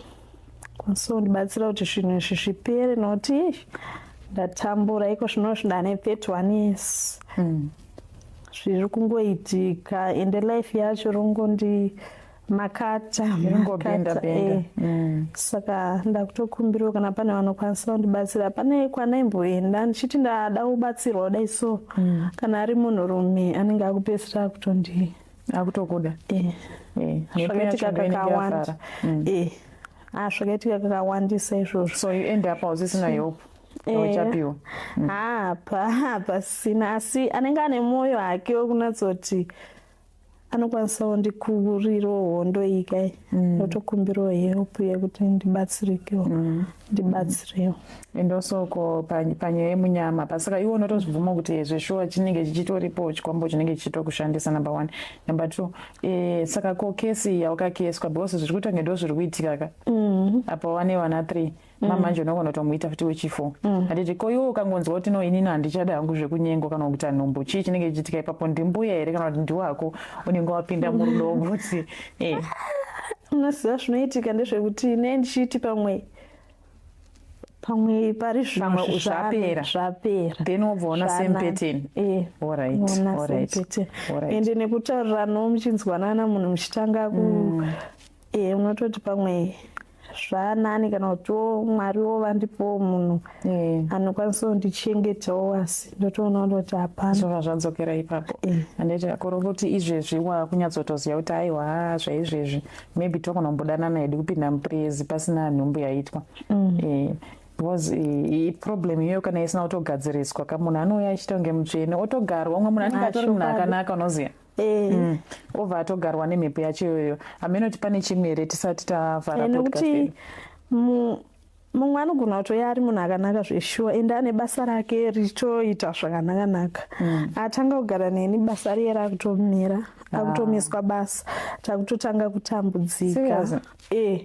kwanisa kundibatsira kuti zvinhu izvi zvipere, nokuti ndatambura iko zvino ndane 31 years. Zviri kungoitika, ende life yacho rongondi makata. Ringobenda benda. Saka ndakutokumbirawo kana pane vanokwanisa kundibatsira. Pane kwanaimboenda ndichiti ndada kubatsirwa kudai, so kana ari munhurume anenge akupedzisira akutondi Akutokuda. Zvakaitika kakawanda. Ah, zvakaitika kakawandisa izvozvo. So you end up hausisina help uchapiwa. Hapa hapasina, asi anenge ane mwoyo hake wekunatsoti anokwanisawo ndikurirawo hondo iyi kai, ndotokumbirawo help yekuti ndibatsirikewo, ndibatsirewo. And also ko panyaya yemunyama pasaka, iwe unotozvibvuma kuti zveshuwa chinenge chichitoripo chikwambo chinenge chichitokushandisa, number one. Number two, saka ko kesi yaukakeswa, because zviri kuita kunge ndo zviri kuitika ka apa, wane vana three, mamanje unogona kutomuita futi wechi4, handiti? Ko iwe ukangonzwa kuti, "No, inini handichada hangu zvekunyengwa kana kuita nhumbu," chii chinenge chichiitika ipapo? Ndimbuya here kana kuti ndiwako unenge wapinda murudo kuti Unoziva, zvinoitika ndezvekuti ne ndichiti pamwe pari zvino Pamwe zvapera. Zvapera. Then wobva waona same pattern. Alright. Ende nekutauriranawo muchinzwanana, munhu muchitanga ku unototi pamwe zvanani, kana kutiwo Mwariwo vandipowo munhu anokwanisa kundichengetawo, asi ndotoona kutoti hapana. Zvobva zvadzokera ipapo, handiti? Kuri kuti izvezvi wakunyatsotoziva kuti aiwa, zvaizvezvi maybe tokunombodanana hedu kupinda muprezi pasina nhumbu yaitwa, because iproblem iyoyo kana isina kutogadziriswa ka, munhu anouya achiita kunge mutsvene, otogarwa. Umwe munhu anenge atori munhu akanaka, unoziva, obva atogarwa nemhepo yacho iyoyo. Hameno kuti pane chimwe here tisati tavhara podcast Nekuti yedu. Mumwe anogona kutouya ari munhu akanaka zveshuwa, ende ane basa rake richitoita zvakanaka-naka. Atanga kugara neni, basa riye rakutomira, akutomiswa basa, takutotanga kutambudzika. Serious?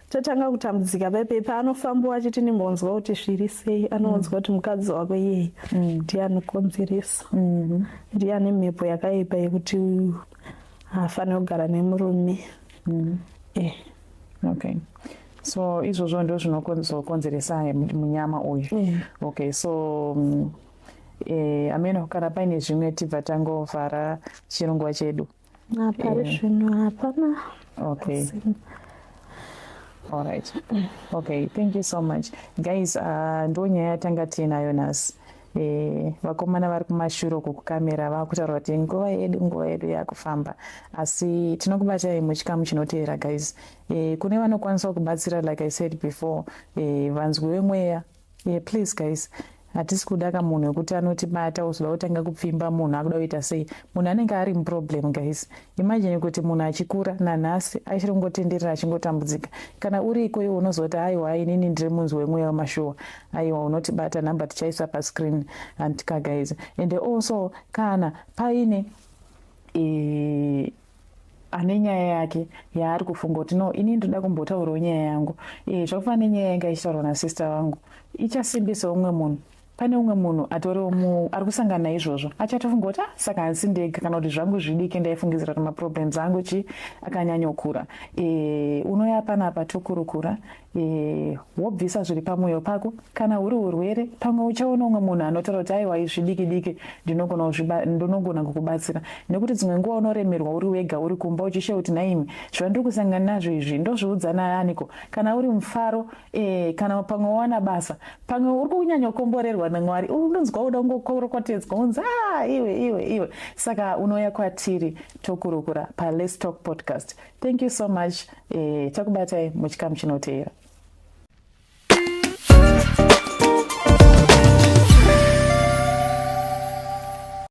Tatanga kutambudzika paipai. Paanofambawo achiti ndimbonzwa kuti zviri sei, anonzwa kuti mukadzi wako iyeye ndiye anokonzeresa, ndiye ane mhepo yakaipa yekuti haafaniri kugara nemurume. Okay, so izvozvo ndo zvinokonzeresa munyama uyu. Okay, so ameno kana paine zvimwe tibva tangovhara chirongwa chedu. Pari zvino hapana. Okay. Pasina. Alright, okay, thank you so much, guys. Ndo nyaya yatanga tiinayo nhasi. Vakomana vari kumashure uku kukamera vakutaura kuti nguva yedu yakufamba, asi tinokubatai muchikamu chinoteera, guys. Kune vanokwanisa kubatsira, like I said before, vanzwi vemweya, please guys, hatisi kuda kamunhu wekuti anotibata uzoda kutanga kupfimba munhu akuda kuita sei. Munhu anenge ari muproblem, guys. Imagine kuti munhu achikura nanhasi achiri kungotenderera achingotambudzika. Kana uriko iwe unozoti, "Aiwa, inini ndiri munzwi wemweya wemashuwa," aiwa, unotibata. Nhamba tichaisa pascreen, antika guys? And also kana paine ane nyaya yake yaari kufunga kuti, "No, ini ndoda kumbotaurawo nyaya yangu," zvakafanana nenyaya yanga ichitaurwa nasister vangu, ichasimbisa umwe munhu. Pane umwe munhu atoriwo ari kusangana naizvozvo, achatofunga kuti, "Ah, saka handisi ndega," kana kuti, "Zvangu zvidiki, ndaifungidzira kuti maproblems angu chi akanyanyokura." Unoya panapa, tokurukura, wobvisa zviri pamwoyo pako. Kana huri urwere, pamwe uchaona umwe munhu anotaura kuti, "Aiwa, izvi diki, ndinogona kukubatsira," nekuti dzimwe nguva unoremerwa uri wega, uri kumba uchishe kuti, "Naimi, zvandiri kusangana nazvo izvi ndozviudza naaniko?" Kana uri mufaro, kana pamwe wawana basa, pamwe uri kunyanyokomborerwa naMwari, unonzwa uda kungokorokotedzwa, unzi, "A, iwe, iwe, iwe." Saka unouya kwatiri, tokurukura paLets Talk Podcast. Thank you so much. Takubatai muchikamu chinoteera.